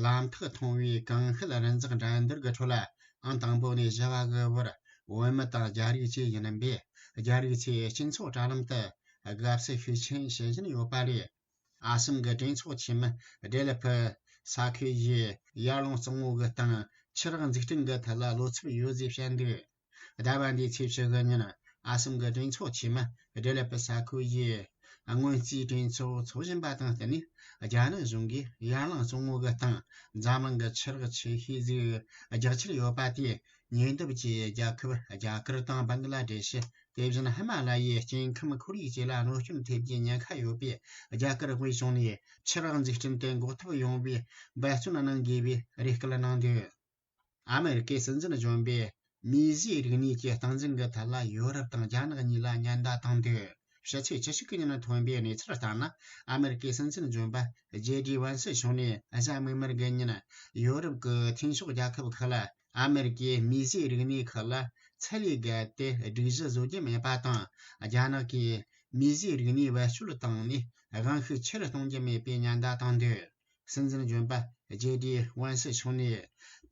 ལམ་ཐག་ཐུང་བའི་ཀུན་ཤེད་རི་འཛེག་འགྲན་བསྡུར་གྱི་ཁྲོད་ལ། ཨང་དང་པོ་ནས་བཞི་བ་གི་བར་བོད་མི་དང་རྒྱ་རིགས་བཅས་ཡིན་པས། རྒྱ་རིགས་ཚོས་སྤྱི་ཚོགས་དྲ་ལམ་དུ། དགའ་བསུ་ཤུགས་ཆེན་བྱེད་བཞིན་ཡོད་པ་རེད། ཨ་སམ་གྱི་གྲོས་ཚོགས་འཐུས་མི་ཌེ་ལེ་ཕུ་ས་ཁུལ་གྱི་ཡར་ཀླུང་གཙང་བོ་གི་སྟེང་ཆུ་རགས་འཛུགས་སྐྲུན་གྱི་ཐད་ལ་བློ་འཚབ་ཡོད་ཅེས་བཤད་འདུག་ཟླ་བ་འདིའི་ཚེས་བཅུ་དགུ་ཉིན་ཨ་སམ་གྱི་གྲོས་ཚོགས་འཐུས་མི་ཌེ་ལེ་ཕུ་ས་ཁུལ་གྱི་སྔོན་རྩིས་གྲོས་ཚོགས་ཚོགས་བཞིན་པ་དང་བསྟུན་ནས། རྒྱ་ནག་གཞུང་གིས་ཡར་ཀླུང་གཙང་བོ་གི་སྟེང་འཛམ་གླིང་གི་ཆུ་རགས་ཆེ་ཤོས་ཟིག་རྒྱག་འཆར་ཡོད་པ་དེས། ཉེ་འདབས་ཀྱི་རྒྱལ་ཁབ་རྒྱ་གར་དང་བང་ག་ལ་དེ་ཤི། དེ་བཞིན་ཧི་མ་ལ་ཡའི་སྐྱེ་ཁམས་ཁོར་ཡུག་བཅས་ལ་གནོད་སྐྱོན་ཐེབས་རྒྱུའི་ཉེན་ཁ་ཡོད་པས། རྒྱ་གར་དབུས་གཞུང་ནས་ཆུ་རགས་འཛུགས་སྐྲུན་དེ་འགོག་ཐབས་ཡོང་བའི་འབད་བརྩོན་གནང་དགོས་པའི་རེ་སྐུལ་གནང་འདུག་ཨ་མེ་རི་ཀའི་སྲིད་འཛིན་གཞོན་པས་མིས་བཟོས་རིག་གནས་ཀྱི་སྟངས་འཛིན་གྱི་ཐད་ལ་ཡོ་རོབ་དང་རྒྱ་ནག་གཉིས་ལ་ཉེན་བརྡ་བཏང་འདུག་ཕྱི་ཚེས་བཅུ་གཅིག་གི་ཉིན་ཐོན་པའི་གནས་ཚུལ་ལྟར་ན། ཨ་མེ་རི་ཀའི་སྲིད་འཛིན་གཞོན་པ་ཇེ་ཌི་ཝན་སི་མཆོག་ནས་གཟའ་མིག་དམར་གྱི་ཉིན་ཡོ་རོབ་ཀྱི་མཐུན་ཕྱོགས་རྒྱལ་ཁབ་ཁག་ལ་ཨ་མེ་རི་ཀའི་མིས་བཟོས་རིག་གནས་ཁག་ལ་ཚད་ལས་བརྒལ་ཏེ་སྒྲིག་གཞི་བཟོ་རྒྱུ་མེད་པ་དང་། རྒྱ་ནག་གིས་མིས་བཟོས་རིག་གནས་བེད་སྤྱོད་བཏང་ནས་དབང་ཤུགས་ཆེ་རུ་གཏོང་རྒྱུ་མེད་པའི་ཉེན་བརྡ་བཏང་འདུག་སྲིད་འཛིན་གཞོན་པ་ཇེ་ཌི་ཝན་སི་མཆོག་ནས་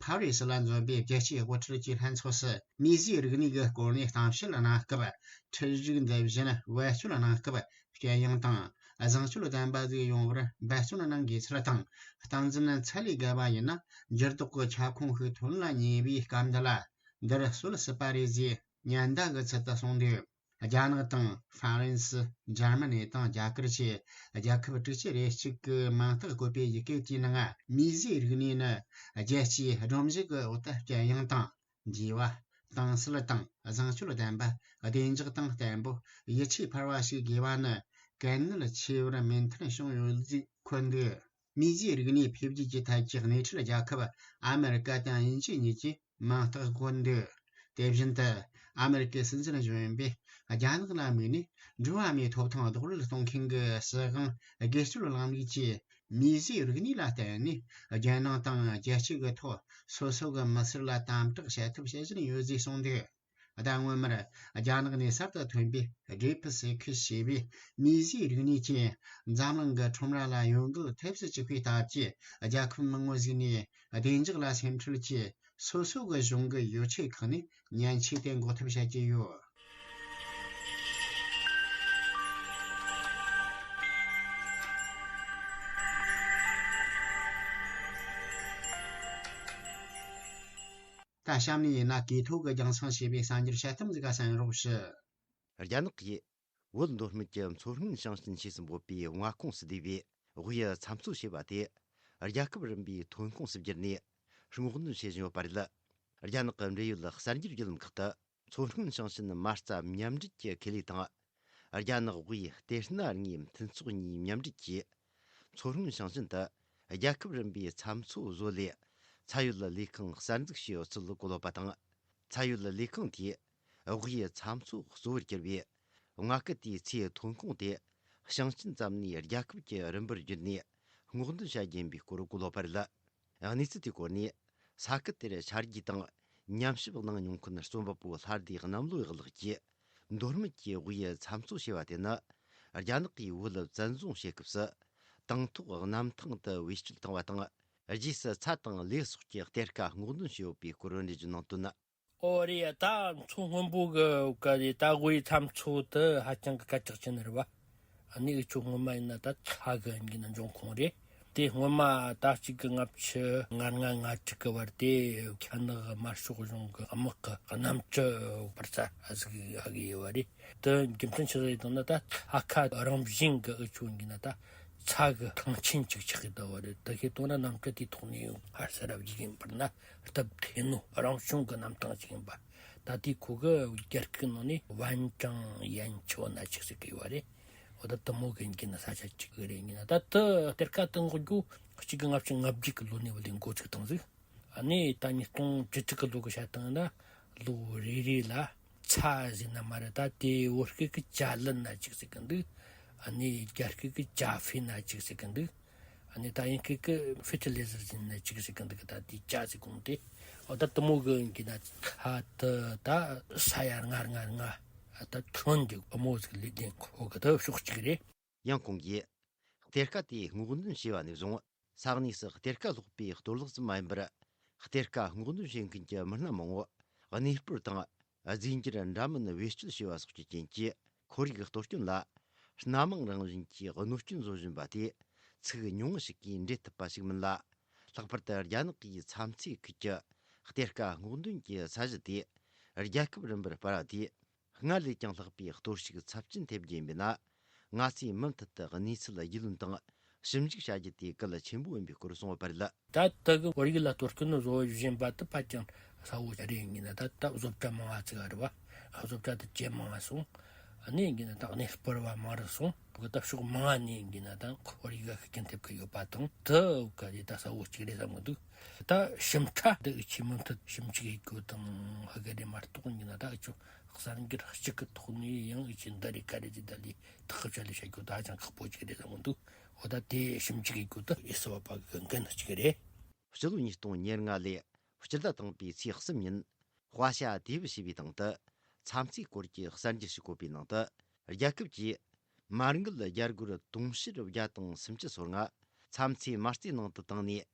ཕ་རི་སི་ལ་འཛོམས་པའི་རྒྱལ་སྤྱིའི་དབུ་ཁྲིད་ཀྱི་ལྷན་ཚོགས་སུ་མིས་བཟོས་རིག་གནས་ཀྱི་སྐོར་ནས་གཏམ་བཤད་གནང་སྐབས། འཕྲུལ་རིག་འདི་བཞིན་བེད་སྤྱོད་གནང་སྐབས་གུ་ཡངས་དང་བཟང་སྤྱོད་ལྡན་པ་ཟིག་ཡོང་བར་འབད་བརྩོན་གནང་དགོས་ཚུལ་དང་། སྟངས་འཛིན་ཚད་ལས་བརྒལ་བ་ཡིན་ན་འགྱུར་ལྡོག་གི་ཁྱབ་ཁོངས་ཤིག་ཐོན་ལ་ཉེ་བའི་སྐབས་འདི་ལ་འདིར་གསོད་སྲིད་པ་རེད་ཅེས་ཉེན་བརྡ་གི་ཚུལ་དུ་གསུངས་འདུག་རྒྱ་ནག་དང་ཧྥ་རན་སི། འཇར་མ་ནི་དང་རྒྱ་གར་བཅས་རྒྱལ་ཁབ་དྲུག་ཅུ་རེ་གཅིག་གི་མིང་རྟགས་བཀོད་པའི་ཡི་གེ་དེའི་ནང་། མིས་བཟོས་རིག་གནས་ནི་རྒྱལ་སྤྱིའི་སྒྲོམ་གཞི་གི་འོག་ཏུ་གུ་ཡངས་དང་། འདྲེས་པ། དྭངས་གསལ་དང་བཟང་སྤྱོད་ལྡན་པ། བདེ་འཇགས་དང་བརྟན་པོ། ཡིད་ཆེས་འཕར་བ་ཞིག་དགོས་པ་ནི་གལ་གནད་ཆེ་བར་མོས་མཐུན་བྱུང་ཡོད་ཅེས་འཁོད་འདུག་མིས་བཟོས་རིག་གནས་འཕེལ་རྒྱས་ཀྱི་ཐད་ཀྱི་སྣེ་ཁྲིད་རྒྱལ་ཁབ་ཨ་མེ་རི་ཀ་དང་དབྱིན་ཇི་གཉིས་ཀྱིས་མིང་རྟགས་བཀོད་འདུག་དེ་བཞིན་དུ། ཨ་མེ་རི་ཀའི་སྲིད་འཛིན་གཞོན་པས་རྒྱ་ནག་ལ་དམིགས་ནས་འགྲོ་བ་མིའི་ཐོབ་ཐང་རྡོག་རོལ་གཏོང་མཁན་གྱི་སྲིད་དབང་སྒེར་གཅོད་ལམ་ལུགས་ཀྱིས། མིས་བཟོས་རིག་གནས་ལ་བརྟེན་ནས་རྒྱལ་ནང་དང་རྒྱལ་སྤྱི་གི་ཐོག་སོ་སོ་གི་མི་སེར་ལ་དམ་དྲག་བྱེད་ཐབས་བྱེད་བཞིན་ཡོད་ཅེས་གསུངས་འདུག་ཟླ་སྔོན་མར་རྒྱ་ནག་ནས་གསར་དུ་ཐོན་པའི་ཌིབ་སི་ཁི་ཞེས་པའི་མིས་བཟོས་རིག་གནས་ཀྱིས་འཛམ་གླིང་གི་ཁྲོམ་ར་ལ་ཡོང་འགུལ་ཐེབས་སུ་བཅུག་པའི་སྟབས་ཀྱིས། རྒྱལ་ཁབ་མང་བོ་ཞིག་ནས་བདེ་འཇགས་ལ་སེམས་ཁྲལ་གྱིས། སོ་སོ་གི་གཞུང་གི་ཡོ་ཆས་ཁག་ནས་མཉེན་ཆས་དེ་འགོག་ཐབས་བྱེད་ཀྱི་ཡོད། ད་གཤམ་ནས་ཡིན་ན་གོས་ཐོག་གི་རྒྱང་སྲིང་བྱས་པའི་གསར་འགྱུར་དཔྱད་གཏམ་ཟིག་ག་གསན་རོགས་ཞུ། རྒྱ་ནག་གིས་བོད་མདོ་སྨད་ཀྱི་མཚོ་སྔོན་ཞིང་ཆེན་ཞེས་སུ་འབོད་པའི་མངའ་ཁོངས་སུ་སྡོད་པའི་དབུས་ཚྭ་མཚོ་ཞེས་པ་དེ་རྒྱལ་ཁབ་རིམ་པའི་ཐོན་ཁུངས་སུ་བསྒྱུར་ནས་སྔོག་འདོན་བྱེད་བཞིན་ཡོད་པ་རེད། རྒྱ་ནག་གི་འབྲེལ་ཡོད་གསར་འགྱུར་བརྒྱུད་ལམ་ཁག་ཏུ། མཚོ་སྔོན་ཞིང་ཆེན་མ་རྩ་མཉམ་འབྲེལ་གྱི་ཁེ་ལས་དང་། རྒྱ་ནག་དབུས་ལྟེ་གནས་དངོས་མཐུན་ཚོགས་གཉིས་མཉམ་འབྲེལ་གྱིས། མཚོ་སྔོན་ཞིང་ཆེན་དུ་རྒྱལ་ཁབ་རིམ་པའི་ཚྭ་མཚོ་བཟོ་ལས་ཚད་ཡོད་ལས་ཁུངས་གསར་འཛུགས་བྱས་ཡོད་ཚུལ་གོ་ལོག་པ་དང་། ཚད་ཡོད་ལས་ཁུངས་དེས་དབུས་ཚྭ་མཚོ་གཙོ་བོར་གྱུར་པའི་མངའ་སྐད་དེའི་ཚྭའི་ཐོན་ཁུངས་དེ་ཞིང་ཆེན་ཙམ་ནས་རྒྱལ་ཁབ་ཀྱི་རིམ་པར་བསྒྱུར་ནས་སྔོག་འདོན་བྱ་རྒྱུ་ཡིན་པའི་སྐོར་གོ་ལོག་པ་རེད། གནས་ཚུལ་དེའི་སྐོར་ནས། ས་ཁུལ་དེར་ཆ་རྒྱུས་དང་ཉམས་ཞིབ་གནང་མྱོང་མཁན་རྩོམ་པ་པོ་ལྷ་སྡེ་གནམ་ལོ་ཡག་ལགས་ཀྱིས། མདོ་སྨད་ཀྱི་དབུས་ཚྭ་མཚོ་ཞེས་པ་དེ་ནི། རྒྱ་ནག་གིས་བོད་བཙན་བཟུང་བྱེད་སྐབས་སུ། དང་ཐོག་གནམ་ཐང་དུ་བེད་སྤྱོད་བཏང་བ་དང་། རྗེས་སུ་ཚྭ་དང་ལེགས་སོགས་ཀྱི་གཏེར་ཁ་སྔོག་འདོན་བྱས་ཡོད་པའི་སྐོར་འགྲེལ་བརྗོད་གནང་དོན། ཨོ་རེད་ཡ། ད་མཚོ་སྔོན་པོ་གི་ཀ་རེད། ད་དབུས་ཚྭ་མཚོ་དེ་ཧ་ཅང་གི་སྐད་གྲགས་ཅན་རེད་བ། ཨ་ནི་འུ་ཆོ་སྔོན་མ་ཡིན་ན་ད་ཚྭ་གི་ཡིན་ན་འབྱུང་ཁུངས་རེད། དེ་སྔོན་མ་ཟླ་གཅིག་གི་ལྔ་བཅུ་ང་ལྔ་ང་དྲུག་གི་བར་དེ་རྒྱ་ནག་དམར་ཤོག་གཞུང་གི་དམག་གི་གནམ་གྲུ་བབས་ས་ཟིག་ཧ་གི་ཡོད་བ་རེད། དེ་རྒྱུ་མཚན་ཆི་ཟིག་ཡིན་ན་ད་ལྷ་ཁ་རང་བཞིན་གི་འུ་ཆོ་ཡིན་ན་ད་ཚྭ་གི་ཐང་ཆེན་ཅིག་ཆགས་ཀྱི་འདུག་བ་རེད། དེ་ཤེས་བཏང་ན་གནམ་གྲུ་དེའི་ཐོག་ནས་ཡོང་ཧར་སེ་ར་བརྒྱུད་ཡིན་པར་ན་སྟབས་བདེ་ནོ་རང་བྱུང་གི་གནམ་ཐང་ཅིག་ཡིན་པ། ད་ལྟའི་ཁོ་གི་རྒྱ་སྐད་ནང་ནས་ཝན་ཀྲང་ཡན་ཆོ་ན་ཅིག་ཟེར་གི་ཡོད་རེད། འོ་ད་དེ་མོ་གི་ཡིན་ན་ས་ཆ་གཅིག་གི་རེད། ཡིན་ན་ད་དེ་གཏེར་ཁ་དེ་འགོག་རྒྱུ་གཅིག་གི་ལྔ་བཅུ་ང་བརྒྱད་གི་ལོ་ནས་བ་ལས་འགོ་ཚུགས་བཏང་ཟིག་ཨ་ནི་ད་ཉིས་སྟོང་བཅུ་དྲུག་གི་ལོ་གི་བཤད་སྟངས་ན་ལོ་རེ་རེ་ལ་ཚྭ་ཟེར་ན་མ་རེད། ད་དེ་བོད་སྐད་གི་ཅ་ལི་ན་ཅིག་ཟེར་གི་འདུག་ཨ་ནི་རྒྱ་སྐད་གི་ཅ་ཧྥེ་ན་ཅིག་ཟེར་གི་འདུག་ཨ་ནི་ད་དབྱིན་སྐད་ཀྱི་ཕེར་ཊི་ལེ་ཟར་ཟེར་ན་ཅིག་ཟེར་གི་འདུག་ད་དེ་ཅ་ཟེར་གོ་ནོ་དེ། འོ་ད་དེ་མོ་གི་ཡིན་ན་ད་ད་ས་ཡ་ལྔ་ལྔ་ལྔ་ད་ཁྲོན་གྱི་དེ་མོ་ཟིག་ལས་དེ་ཁོ་གི་ད་ཕྱོགས་གཅིག་རེད། ཡང་ཁོང་གིས་གཏེར་ཁ་དེ་སྔོག་འདོན་བྱས་པ་ནས་བཟུང་ས་གནས་སུ་གཏེར་ཁ་སློག་པའི་གཏོར་བརླག་ཙམ་མ་ཡིན་པར། གཏེར་ཁ་སྔོག་འདོན་བྱེད་མཁན་གྱི་མི་སྣ་མང་བོ་གནས་སྤོར་དང་རྫས་འགྱུར་འདྲ་མིན་བེད་སྤྱོད་བྱས་པ་སོགས་ཀྱི་རྐྱེན་གྱིས། ཁོར་ཡུག་གཏོར་སྐྱོན་ལ་ སྣ་མང་རང་བཞིན་གྱི་གནོད་སྐྱོན་བཟོ་བཞིན་པ་དེ་ཚིག་ཉུང་ངུ་ཞིག་གིས་འགྲེལ་ཐུབ་པ་ཞིག་མིན་ལ། ལྷག་པར་དུ་རྒྱ་ནག་གིས་མཚམས་ཚོས་ཁུལ་གྱི་གཏེར་ཁ་སྔོག་འདོན་གྱི་ས་གཞི་དེ་རྒྱལ་ཁབ་རིམ་པར་སྤར་བ་དེས། སྔར་ལས་ཀྱང་ལྷག་པའི་གཏོར་བཤིག་ཚབས་ཆེན་ཐེབས་རྒྱུ་ཡིན་པས་ན། ང་ཚོས་མུ་མཐུད་དུ་གནས་ཚུལ་རྒྱུས་ལོན་དང་ཞིབ་འཇུག་བྱ་རྒྱུ་དེ་གལ་ཆེན་པོ་ཡིན་པའི་སྐོར་གསུངས་པ་རེད། ད་ལྟ་གི་བོད་ཡིག་ལ་གཏོར་སྐྱོན་བཟོ་བཞིན་པ་དེ་ཕལ་ཆེར་གསལ་བོ་རེད། ཡིན་ན་ད་ལྟ་བཟོ་གྲྭ་མང་ང་ཟིག་རེད་བ། བཟོ་གྲྭ་དེ་ཇེ་མང་ང་སོང་། གནས་ཡིན་ན་ད་གནས་སྤོར་བ་མང་རུ་སོང་། ད་ཕྱོགས་མང་ང་ནས་ཡིན་ན་ད་བོད་ཡིག་ག་ཤུགས་རྐྱེན་ཐེབས་གི་ཡོད་པ་དང་། དེ་ག་རེ་ད་གསལ་བོ་གཅིག་རེད་བསམ་གི་འདུག། ད་ཞིབ་ཕྲ་འདི་འུ་ཆོས་མུ་མཐུད་ཞིབ་འཇུག་ཡེད་རྒྱུ་དང་ཧ་གི་རེད་མ་གཏོགས། ཡིན་ན་ད་འུ་ཆོས་གསར་འགྱུར་གཅིག་གི་ཐོག་ནས་ཡང་འུ་ཆོས་འདི་རེད་ག་རེ་ཟིག་ད་ལས་ཐག་གཅོད་ལས་བྱ་རྒྱུ་ད་ཧ་ཅང་ཁག་པོ་གཅིག་རེད་བསམ་གི་འདུག། འོ་ད་དེ་ཞིབ་འཇུག་ཡེད་རྒྱུ་ད་ཨེ་ཟེར་བ་པ་གི་འགན་གཅིག་རེད། སྤྱི་ལོ་ཉིས་སྟོང་ཉེར་ལྔ་ལོའི་སྤྱི་ཟླ་དང་པོའི་ཚེས་གསུམ་ཉིན། དཔའ་ཤ་དེ་བུ་ཞེས་པའི་སྟེང་དུ་མཚམས་ཚོས་སྐོར་གྱི་གསར་འགྱུར་ཞིག་བཀོད་པའི་ནང་དུ། རྒྱལ་ཁབ་ཀྱིས་མ་དངུལ་རྒྱ་སྒོར་དུང་ཕྱུར་བརྒྱ་དང་སུམ་ཅུ་སོ་ལྔ་མཚམས་ཚོས་མ་རྩའི་ནང་དུ་བཏང་ནས་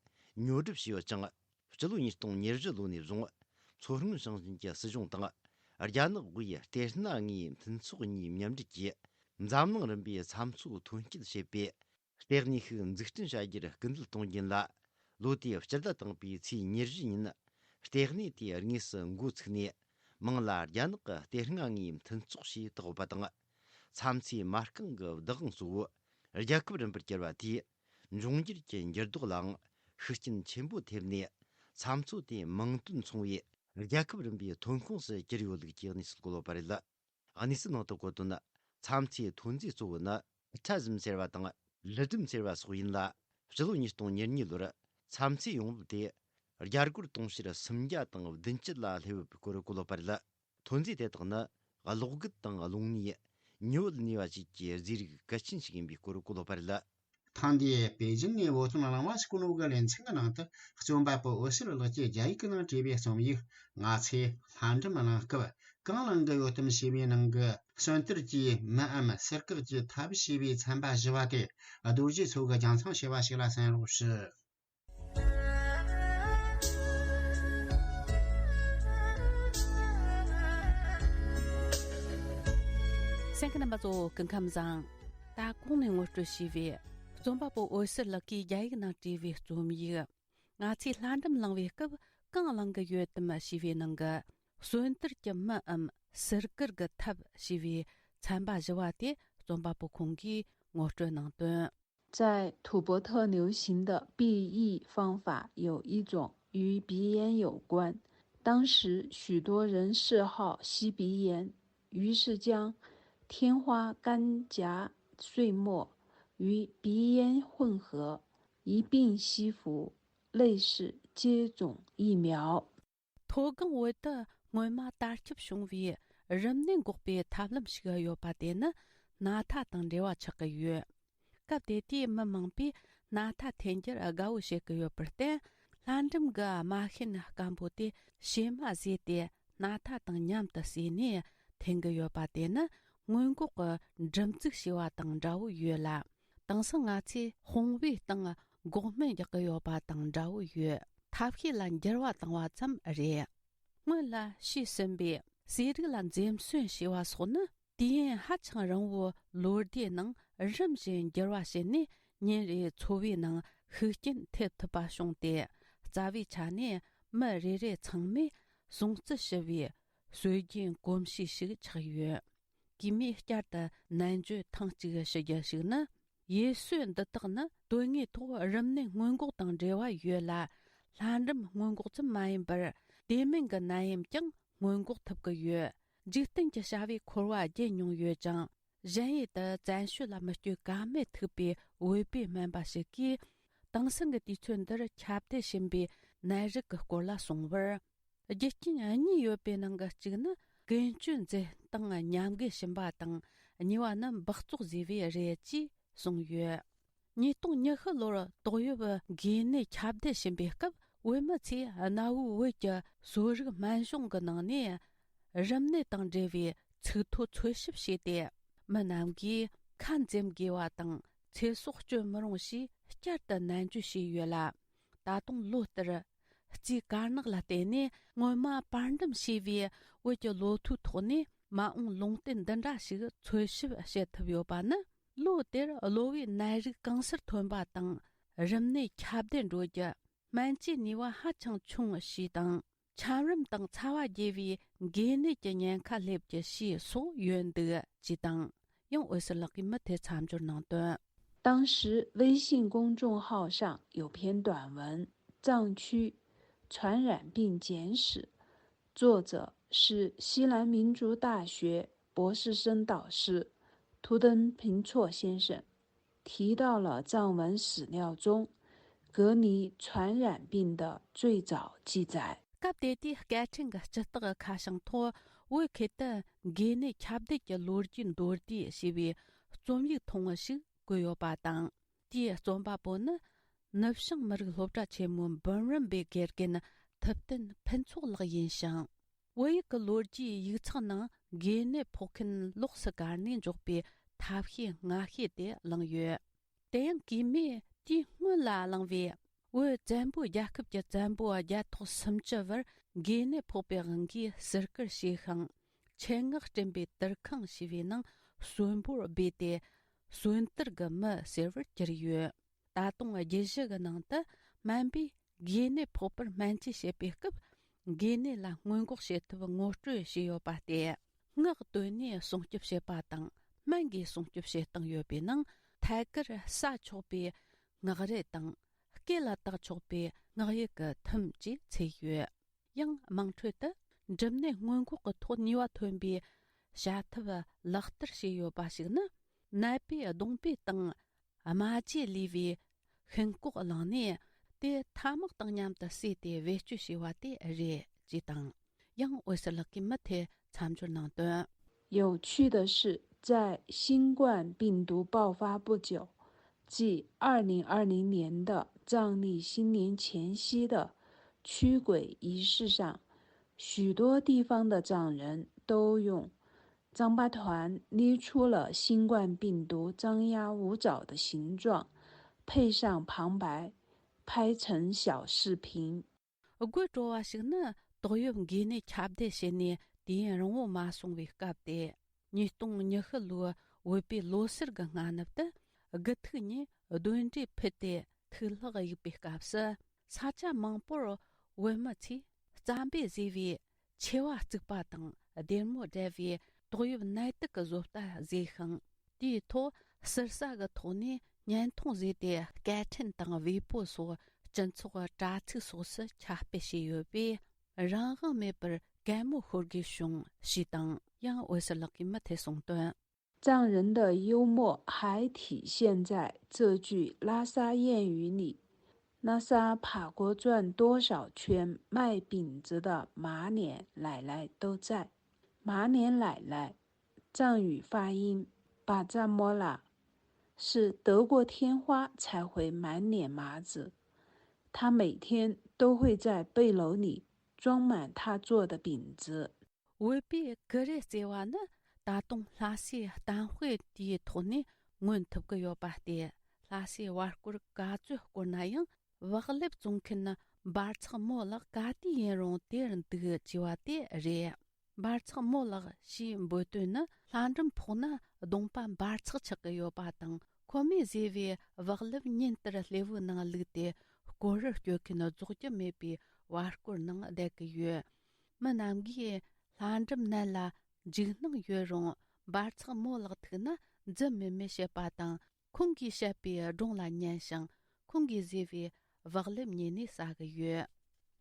ཉོ་སྒྲུབ་བྱས་ཡོད་ཅིང་། སྤྱི་ལོ་ཉིས་སྟོང་ཉེར་བཞི་ལོ་ནས་བཟུང་མཚོ་སྔོན་ཞིང་ཆེན་གྱི་སྲིད་གཞུང་དང་རྒྱ་ནག་དབུས་ལྟེ་སྣ་ལྔའི་མཐུན་ཚོགས་གཉིས་མཉམ་འབྲེལ་གྱིས། འཛམ་གླིང་རིམ་པའི་ས་མཚོ་ཐོན་སྐྱེད་བྱེད་པའི་ལྟེ་གནས་ཤིག་འཛུགས་སྐྲུན་བྱ་རྒྱུར་སྐུལ་འདེད་གཏོང་རྒྱུ་ཡིན་ལ། ལོ་དེའི་སྤྱི་ཟླ་དང་པོའི་ཚེས་ཉེར་བཞི་ཉིན། ལྟེ་གནས་དེའི་དངོས་སུ་འགོ་ཚུགས་ནས། མིང་ལ་རྒྱ་ནག་གི་ལྟེ་ལྔ་ལྔའི་མཐུན་ཚོགས་ཞེས་བཏགས་ཡོད་པ་དང་། མཚམས་ཚོས་མ་རྐང་གི་བདག་དབང་གཙོ་བོ་རྒྱལ་ཁབ་རིམ་པར་གྱུར་བ་དེས། འབྱུང་འགྱུར་གྱི་འགྱུར་ལྡོག་ལའང་ཤུགས་རྐྱེན་ཆེན་པོ་ཐེབས་ནས། ས་མཚོ་དེ་མིང་དོན་མཚུངས་པའི་རྒྱལ་ཁབ་རིམ་པའི་ཐོན་ཁུངས་སུ་གྱུར་ཡོད་ལུགས་ཀྱི་གནས་ཚུལ་བཀོད་ཡོད་པ་རེད། གནས་ཚུལ་ནང་དུ་བཀོད་དོན། མཚམས་ཚོས་ཐོན་རྫས་གཙོ་བོ་ནི་ཁྲ་ཟིམ་ཟེར་བ་དང་། ལི་ཌིམ་ཟེར་བ་སོགས་ཡིན་ལ། སྤྱི་ལོ་ཉིས་སྟོང་ཉེར་གཉིས་ལོར་མཚམས་ཚོས་ཡོང་འབབ་དེ་རྒྱ་སྒོར་དུང་ཕྱུར་སུམ་བརྒྱ་དང་བདུན་ཅུ་ལ་སླེབས་ཡོད་པའི་སྐོར་བཀོད་ཡོད་པ་རེད། ཐོན་རྫས་དེ་དག་ནི་གློག་སྒུལ་དང་རླུང་ནུས། ཉི་འོད་ནུས་པ་བཅས་ཀྱི་རྫས་རིགས་གལ་ཆེན་ཞིག་ཡིན་པའི་སྐོར་བཀོད་ཡོད་པ་རེད། ཐེངས་འདིའི་པེ་ཅིན་ནས་བོད་དོན་གླེང་བ་ཞུ་གོ་ནོ་གི་ལེ་ཚན་གྱི་ནང་དུ། རྩོམ་པ་པོ་འོད་ཟེར་ལགས་ཀྱིས་རྒྱ་ཡིག་གི་ནང་བྲིས་པའི་རྩོམ་ཡིག་ང་ཚོས་ལྷ་འབྲུམ་གླེང་སྐབས་གང་གླེང་གི་ཡོད་དམ་ཞེས་པའི་ནང་གི། གསོན་དུར་གྱི་མི་འམ་གསེར་གེགས་ཀྱི་ཐབས་ཞེས་པའི་ཚན་པ་བཞི་བ་དེ་རྡོ་རྗེ་མཚོ་གིས་རྒྱང་མཚངས་བྱས་པ་ཞིག་ལ་གསན་རོགས་ཞུ། གསན་མཁན་རྣམ་པ་ཚོ་སྐུ་ཁམས་བཟང་། ད་གོང་ནས་ངོ་སྤྲོད་བྱས་པའི་རྩོམ་པ་པོ་འོད་ཟེར་ལགས་ཀྱིས་རྒྱ་ཡིག་ནང་བྲིས་པའི་རྩོམ་ཡིག་ང་ཚོས་ལྷ་འབྲུམ་གླེང་བའི་སྐབས་གང་གླེང་གི་ཡོད་དམ་ཞེས་པའི་ནང་གི། གསོན་དུར་གྱི་མི་འམ་གསེར་གེགས་ཀྱི་ཐབས་ཞེས་པའི་ཚན་པ་བཞི་བ་དེ་རྩོམ་པ་པོ་ཁོང་གིས་ངོ་སྤྲོད་གནང་དོན། 在土伯特流行的 B 抑方法有一种与鼻炎有关，当时许多人嗜好吸鼻炎，于是将天花干甲碎末与鼻烟混合，一并吸服，类似接种疫苗。 མཐོ་སྒང་བོད་དུ་སྔོན་མ་དར་ཁྱབ་བྱུང་བའི་རིམས་ནད་འགོག་པའི་ཐབས་ལམ་ཞིག་ཡོད་པ་དེ་ནི་སྣ་ཐ་དང་འབྲེལ་བ་ཆགས་ཀྱི་ཡོད། སྐབས་དེ་དུས་མི་མང་པོས་སྣ་ཐ་འཐེན་རྒྱུར་དགའ་བོ་བྱེད་ཀྱི་ཡོད་པར་བརྟེན། ལྷ་འབྲུམ་གྱི་རྨ་ཤན་སྐམ་པོ་དེ་ཕྱེ་མ་བཟོས་ཏེ་སྣ་ཐ་དང་མཉམ་དུ་བསྲེས་ནས་འཐེན་གྱི་ཡོད་པ་དེ་ནི་སྔོན་འགོག་གི་སྒྲིམ་འཛུགས་བྱས་པ་དང་འདྲ་བོ་ཡོད་ལ། དེང་སང་ང་ཚོས་དཔུང་པའི་སྟེང་འགོག་སྨན་རྒྱག་གི་ཡོད་པ་དང་འདྲ་བོ་ཡོད། ཐབས་ཤེས་ལ་འགྱུར་བ་བཏང་བ་ཙམ་རེད། སྔོན་ལ་ཤེས་ཟིན་པའི་ཟས་རིགས་ལ་འཛེམ་ཟོན་བྱས་པ་སོགས་ནི། དུས་ཡུན་ཧ་ཅང་རིང་བོའི་ལོ་ཟླའི་ནང་རིམ་བཞིན་འགྱུར་བ་ཕྱིན་ནས། ཉིན་རེའི་འཚོ་བའི་ནང་ཤུགས་རྐྱེན་ཐེབས་ཐུབ་པ་བྱུང་སྟེ། རྩ་བའི་ཆ་ནས་མི་རེ་རེ་ཚང་མས་སྲུང་བརྩི་ཞུ་བའི་སྲོལ་རྒྱུན་གོམས་གཤིས་ཤིག་ཆགས་ཡོད། གིས་མོས་བསྐྱར་དུ་ནན་བརྗོད་ཐེངས་གཅིག་ཞུ་རྒྱུ་ཞིག་ནི། ཡུལ་སྲོལ་འདི་དག་ནི་དོན་དངོས་ཐོག་རིམས་ནད་སྔོན་འགོག་དང་འབྲེལ་བ་ཡོད་ལ། ལྷ་འབྲུམ་སྔོན་འགོག་ཙམ་མ་ཡིན་པར། དེ་མིན་གྱི་ནད་ཡམས་ཀྱང་སྔོན་འགོག་ཐུབ་ཀྱི་ཡོད། འཇིག་རྟེན་གྱི་བྱ་བའི་འཁོར་བ་བརྒྱུད་མྱོང་ཡོད་ཅིང་། གཞན་ཡུལ་དུ་བཙན་བྱོལ་ལ་མི་སྐྱོད་ཀ་མེད་ཐུག་པའི་བོད་པའི་སྨན་པ་ཞིག་གིས། དེང་སང་གི་དུས་ཚོད་འདིར་ཁྱབ་གདལ་ཕྱིན་པའི་ནད་རིགས་ཀྱི་སྐོར་ལ་གསུངས་པར། རྒྱུ་རྐྱེན་གཉིས་ཡོད་པའི་ནང་གི་གཅིག་ནི་ཀུན་སྤྱོད་འཛིན་སྟངས་ཉམས་རྒུད་ཕྱིན་པ་དང་། གཉིས་པ་ནི་འབག་བཙོག་བཟོས་པས་རེད་ཅེས་གསུངས་ཡོད། ཉིས་སྟོང་ཉི་ཤུ་ལོར་ཏོག་དབྱིབས་འགོས་ནད་ཁྱབ་གདལ་ཕྱིན་པའི་སྐབས། བོད་མི་ཚོས་གནའ་བོའི་བོད་ཀྱི་གསོ་རིག་སྨན་གཞུང་གི་ནང་ནས་རིམས་ནད་དང་འབྲེལ་བའི་ཚིག་ཐོ་འཚོལ་ཞིབ་བྱས་ཏེ། མི་རྣམས་ཀྱིས་ཁ་འཛེམ་དགོས་པ་དང་ཚེ་སྲོག་གཅོད་མི་རུང་ཞེས་བསྐྱར་དུ་ནན་བརྗོད་བྱས་ཡོད་ལ། ད་དུང་ལོ་ལྟར་རྩིས་དཀར་ནག་ལ་བརྟེན་ནས་སྔོན་མ་པར་འདེམས་བྱས་པའི་བོད་ཀྱི་ལོ་ཐོའི་ཐོག་ནས་མ་འོངས་ལུང་བསྟན་འདི་འདྲ་ཞིག་འཚོལ་ཞིབ་བྱེད་ཐུབ་ཡོད་པ་ནི། ལོ་དེར་གློ་བའི་ནད་རིགས་གང་སར་ཐོན་པ་དང་། རིམས་ནད་ཁྱབ་གདལ་འགྲོ་རྒྱུ། སྨན་བཅོས་ནུས་པ་ཧ་ཅང་ཆུང་ཞེས་དང་། ཆམ་རིམས་དང་ཚ་བ་རྒྱས་པའི་འགོས་ནད་ཀྱི་ཉེན་ཁ་སླེབས་རྒྱུ་ཞེས་སོགས་ཡོད་འདུག་ཅེས་དང་། ཡང་འོད་ཟེར་ལགས་ཀྱིས་མུ་མཐུད་མཚམས་སྦྱོར་གནང་དོན། 当时微信公众号上有篇短文《藏区传染病简史》，作者是西南民族大学博士生导师图登平措先生，提到了藏文史料中隔离传染病的最早记载。 སྐབས་དེ་དུས་སྐད་འཕྲིན་གྱི་སྤྱི་རྟགས་ཁ་བྱང་ཐོག་བོད་ཁུལ་དུ་འགོས་ནད་ཁྱབ་གདལ་གྱི་ལོ་རྒྱུས་མདོར་བསྡུས་ཞེས་པའི་རྩོམ་ཡིག་ཐུང་ངུ་ཞིག་བཀོད་ཡོད་པ་དང་། དེའི་རྩོམ་པ་པོ་ནི་ནུབ་བྱང་མི་རིགས་སློབ་གྲྭ་ཆེན་མོའི་འབུམ་རམས་པའི་དགེ་རྒན་ཐུབ་བསྟན་ཕུན་ཚོགས་ལགས་ཡིན་ཞིང་། བོད་ཡིག་གི་ལོ་རྒྱུས་ཡིག་ཚགས་ནང་འགོས་ནད་ཕོག་མཁན་ལོགས་སུ་བཀར་ནས་འཇོག་པའི་ཐབས་ཤེས་སྔ་ཤོས་དེ་བླངས་ཡོད། དེ་ཡང་གུས་མོས་དེའི་སྔོན་ལ་བླངས་པའི་བོད་བཙན་པོའི་རྒྱལ་ཁབ་ཀྱི་བཙན་པོ་བརྒྱ་ཐོག་སུམ་ཅུ་བར་འགོས་ནད་ཕོག་པའི་དབང་གིས་ཟུར་བཀར་བྱས་ཤིང་། ཆེད་མངགས་སྐྲུན་པའི་དུར་ཁང་ཞེས་པའི་ནང་གསོན་པོར་སྦས་ཏེ། གསོན་དུར་གྱི་མི་ཟེར་བར་གྱུར་ཡོད། ད་དུང་རྒྱུད་བཞི་གི་ནང་དུ་སྨན་པས་འགོས་ནད་ཕོག་པར་སྨན་བཅོས་བྱེད་པའི་སྐབས། འགོས་ནད་ལ་སྔོན་འགོག་བྱེད་ཐབས་ངོ་སྤྲོད་བྱས་ཡོད་པ་སྟེ། སྔགས་བཏོན་ནས་སྲུང་སྐྱོབ་བྱེད་པ་དང་། སྨན་གྱིས་སྲུང་སྐྱོབ་བྱེད་སྟངས་ཡོད་པའི་ནང་། ཐད་ཀར་ཟ་ཆོག་པའི་སྔགས་རིལ་དང་། སྐེ་ལ་བཏགས་ཆོག་པའི་སྔགས་ཡུག་གི་ཐུམ་བཅས་ཚུད་ཡོད། ཡང་དམངས་ཁྲོད་དུ་འགྲིམ་ནད་སྔོན་འགོག་གི་ཐོག་ནུས་པ་ཐོན་པའི་བྱ་ཐབས་ལག་བསྟར་བྱས་ཡོད་པ་ཞིག་ནི། ནད་པས་གདོང་པའི་སྟེང་རྨ་རྗེས་ལུས་པའི་ཤིང་ལྐོག་བླངས་ནས། དེ་ཐ་མག་དང་མཉམ་དུ་བསྲེས་ཏེ་བེད་སྤྱོད་བྱས་པ་དེ་རེད་ཅེས་དང་། ཡང་འོད་ཟེར་ལགས་ཀྱིས་མུ་མཐུད་མཚམས་སྦྱོར་གནང་དོན། 有趣的是，在新冠病毒爆发不久，即二零二零年的藏历新年前夕的驱鬼仪式上，许多地方的藏人都用糌粑团捏出了新冠病毒张牙舞爪的形状，配上旁白，拍成小视频。 དགོད་བྲོ་བ་ཞིག་ནི། ཏོག་དབྱིབས་འགོས་ནད་ཁྱབ་གདལ་བྱས་ནས་དུས་ཡུན་རིང་བོ་མ་སོང་བའི་སྐབས་དེ། ཉིས་སྟོང་ཉི་ཤུ་ལོའི་བོད་པའི་ལོ་སར་གྱི་སྔ་ནུབ་ཏུ། དགུ་ཐུག་ཉིན་གདོན་འདྲེ་ཕུད་དེ་ཐུགས་ལྷག་གཡུགས་པའི་སྐབས་སུ། ས་ཆ་མང་པོར་བོད་མི་ཚོས་རྩམ་པས་བཟོས་པའི་མཆེ་བ་གཙིགས་པ་དང་སྡེར་མོ་བསྒྲལ་བའི་ཏོག་དབྱིབས་ནད་དུག་གི་བཟོ་ལྟ་བཟོས་ཤིང་། དེའི་ཐོག་ཟུར་ཟ་གི་ཐོག་ནས་བརྙན་ཐུང་བཟོས་ཏེ། སྐད་འཕྲིན་དང་བེ་པོ་སོགས་སྤྱི་ཚོགས་དྲ་ཚིགས་སོགས་སུ་ཁྱབ་སྤེལ་བྱས་ཡོད་པས། རང་དབང་མེད་པར་གད་མོ་ཤོར་དགོས་བྱུང་ཞེས་དང་། ཡང་འོད་ཟེར་ལགས་ཀྱིས་མུ་མཐུད་གསུངས་དོན། 藏人的幽默还体现在这句拉萨谚语里。拉萨爬过转多少圈卖饼子的马脸奶奶都在。马脸奶奶，藏语发音 Bazamola，是得过天花才会满脸麻子。她每天都会在背篓里装满她做的饼子。 བོད་པའི་ཀུ་རེ་རྩེ་བ་ནི་ད་དུང་ལྷ་སའི་གཏམ་དཔེ་དེའི་ཐོག་ནས་མངོན་ཐུབ་ཀྱི་ཡོད་པ་སྟེ། ལྷ་སའི་བར་སྐོར་ག་ཚོད་བསྐོར་ན་ཡང་། བག་ལེབ་བཙོང་མཁན་འབར་ཚེག་མོ་ལགས་ག་དུས་ཡིན་རུང་དེར་འདུག་ཅེས་པ་དེ་རེད། འབར་ཚེག་མོ་ལགས་ཞེས་འབོད་དོན་ནི། ལྷ་འབྲུམ་ཕོག་ན་གདོང་པ་འབར་ཚེག་ཆགས་ཀྱི་ཡོད་པ་དང་། ཁོ་མོས་བཟོས་པའི་བག་ལེབ་ཉིན་ལྟར་སླེ་བོའི་ནང་བླུགས་ཏེ། སྐོར་རར་སྐྱོད་མཁན་རྫོགས་རྒྱུ་མེད་པའི་བར་སྐོར་ནང་བསྡད་ཀྱི་ཡོད། མི་རྣམས་ཀྱིས་ལྷ་འབྲུམ་ནད་ལ་འཇིགས་སྣང་ཡོད་རུང་། འབར་ཚེག་མོ་ལགས་ཐུག་ན་རྫུན་མིན་མིན་བཤད་པ་དང་། ཁོང་གིས་བཤད་པའི་སྒྲུང་ལ་ཉན་ཞིང་། ཁོང་གིས་བཟོས་པའི་བག་ལེབ་ཉིད་ནས་ཟ་གི་ཡོད།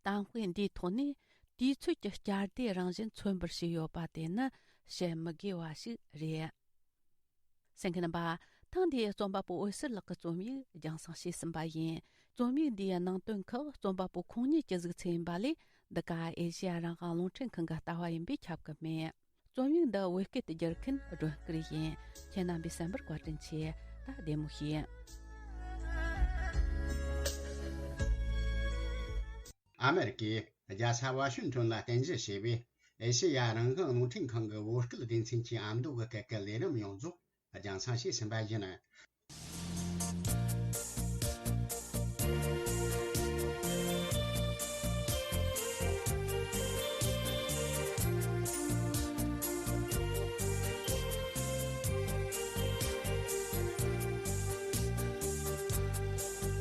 གཏམ་དཔེ་འདིའི་ཐོག་ནས་དུས་ཚོད་ཀྱི་བསྐྱར་ཟློས་རང་བཞིན་མཚོན་པར་བྱས་ཡོད་པ་དེ་ནི་བཤད་མི་དགོས་པ་ཞིག་རེད། གསན་མཁན་རྣམ་པ། ཐེངས་འདིའི་རྩོམ་པ་པོ་འོད་ཟེར་ལགས་ཀྱི་རྩོམ་ཡིག་རྒྱང་སྲིང་བྱས་ཟིན་པ་ཡིན། རྩོམ་ཡིག་འདིའི་ནང་དོན་ཁག་རྩོམ་པ་པོ་ཁོང་ཉིད་ཀྱི་གཟིགས་ཚུལ་ཡིན་པ་ལས། འདི་ག་ཨེ་ཤེ་ཡ་རང་དབང་རླུང་འཕྲིན་ཁང་གི་ལྟ་བ་ཡིན་པས་ཁྱབ་ཀྱི་མེད། རྩོམ་ཡིག་འདི་བོད་སྐད་དུ་བསྒྱུར་མཁན་སྒྲོན་སྐུར་ཡིན། ཁྱེད་རྣམ་པས་གསན་པར་བཀའ་དྲིན་ཆེ། ད་བདེ་མོ་བྱོས། ཨ་མེ་རི་ཀས་རྒྱལ་ས་ཝ་ཤིང་ཊོན་ལ་རྟེན་གཞི་བྱས་པའི་ཨེ་ཤེ་ཡ་རང་དབང་རླུང་འཕྲིན་ཁང་གི་བོད་སྐད་སྡེ་ཚན་གྱི་ཨ་མདོ་གི་སྐད་ཀྱི་ལས་རིམ་ཡོངས་རྫོགས་རྒྱང་སྲིང་བྱས་ཟིན་པ་ཡིན།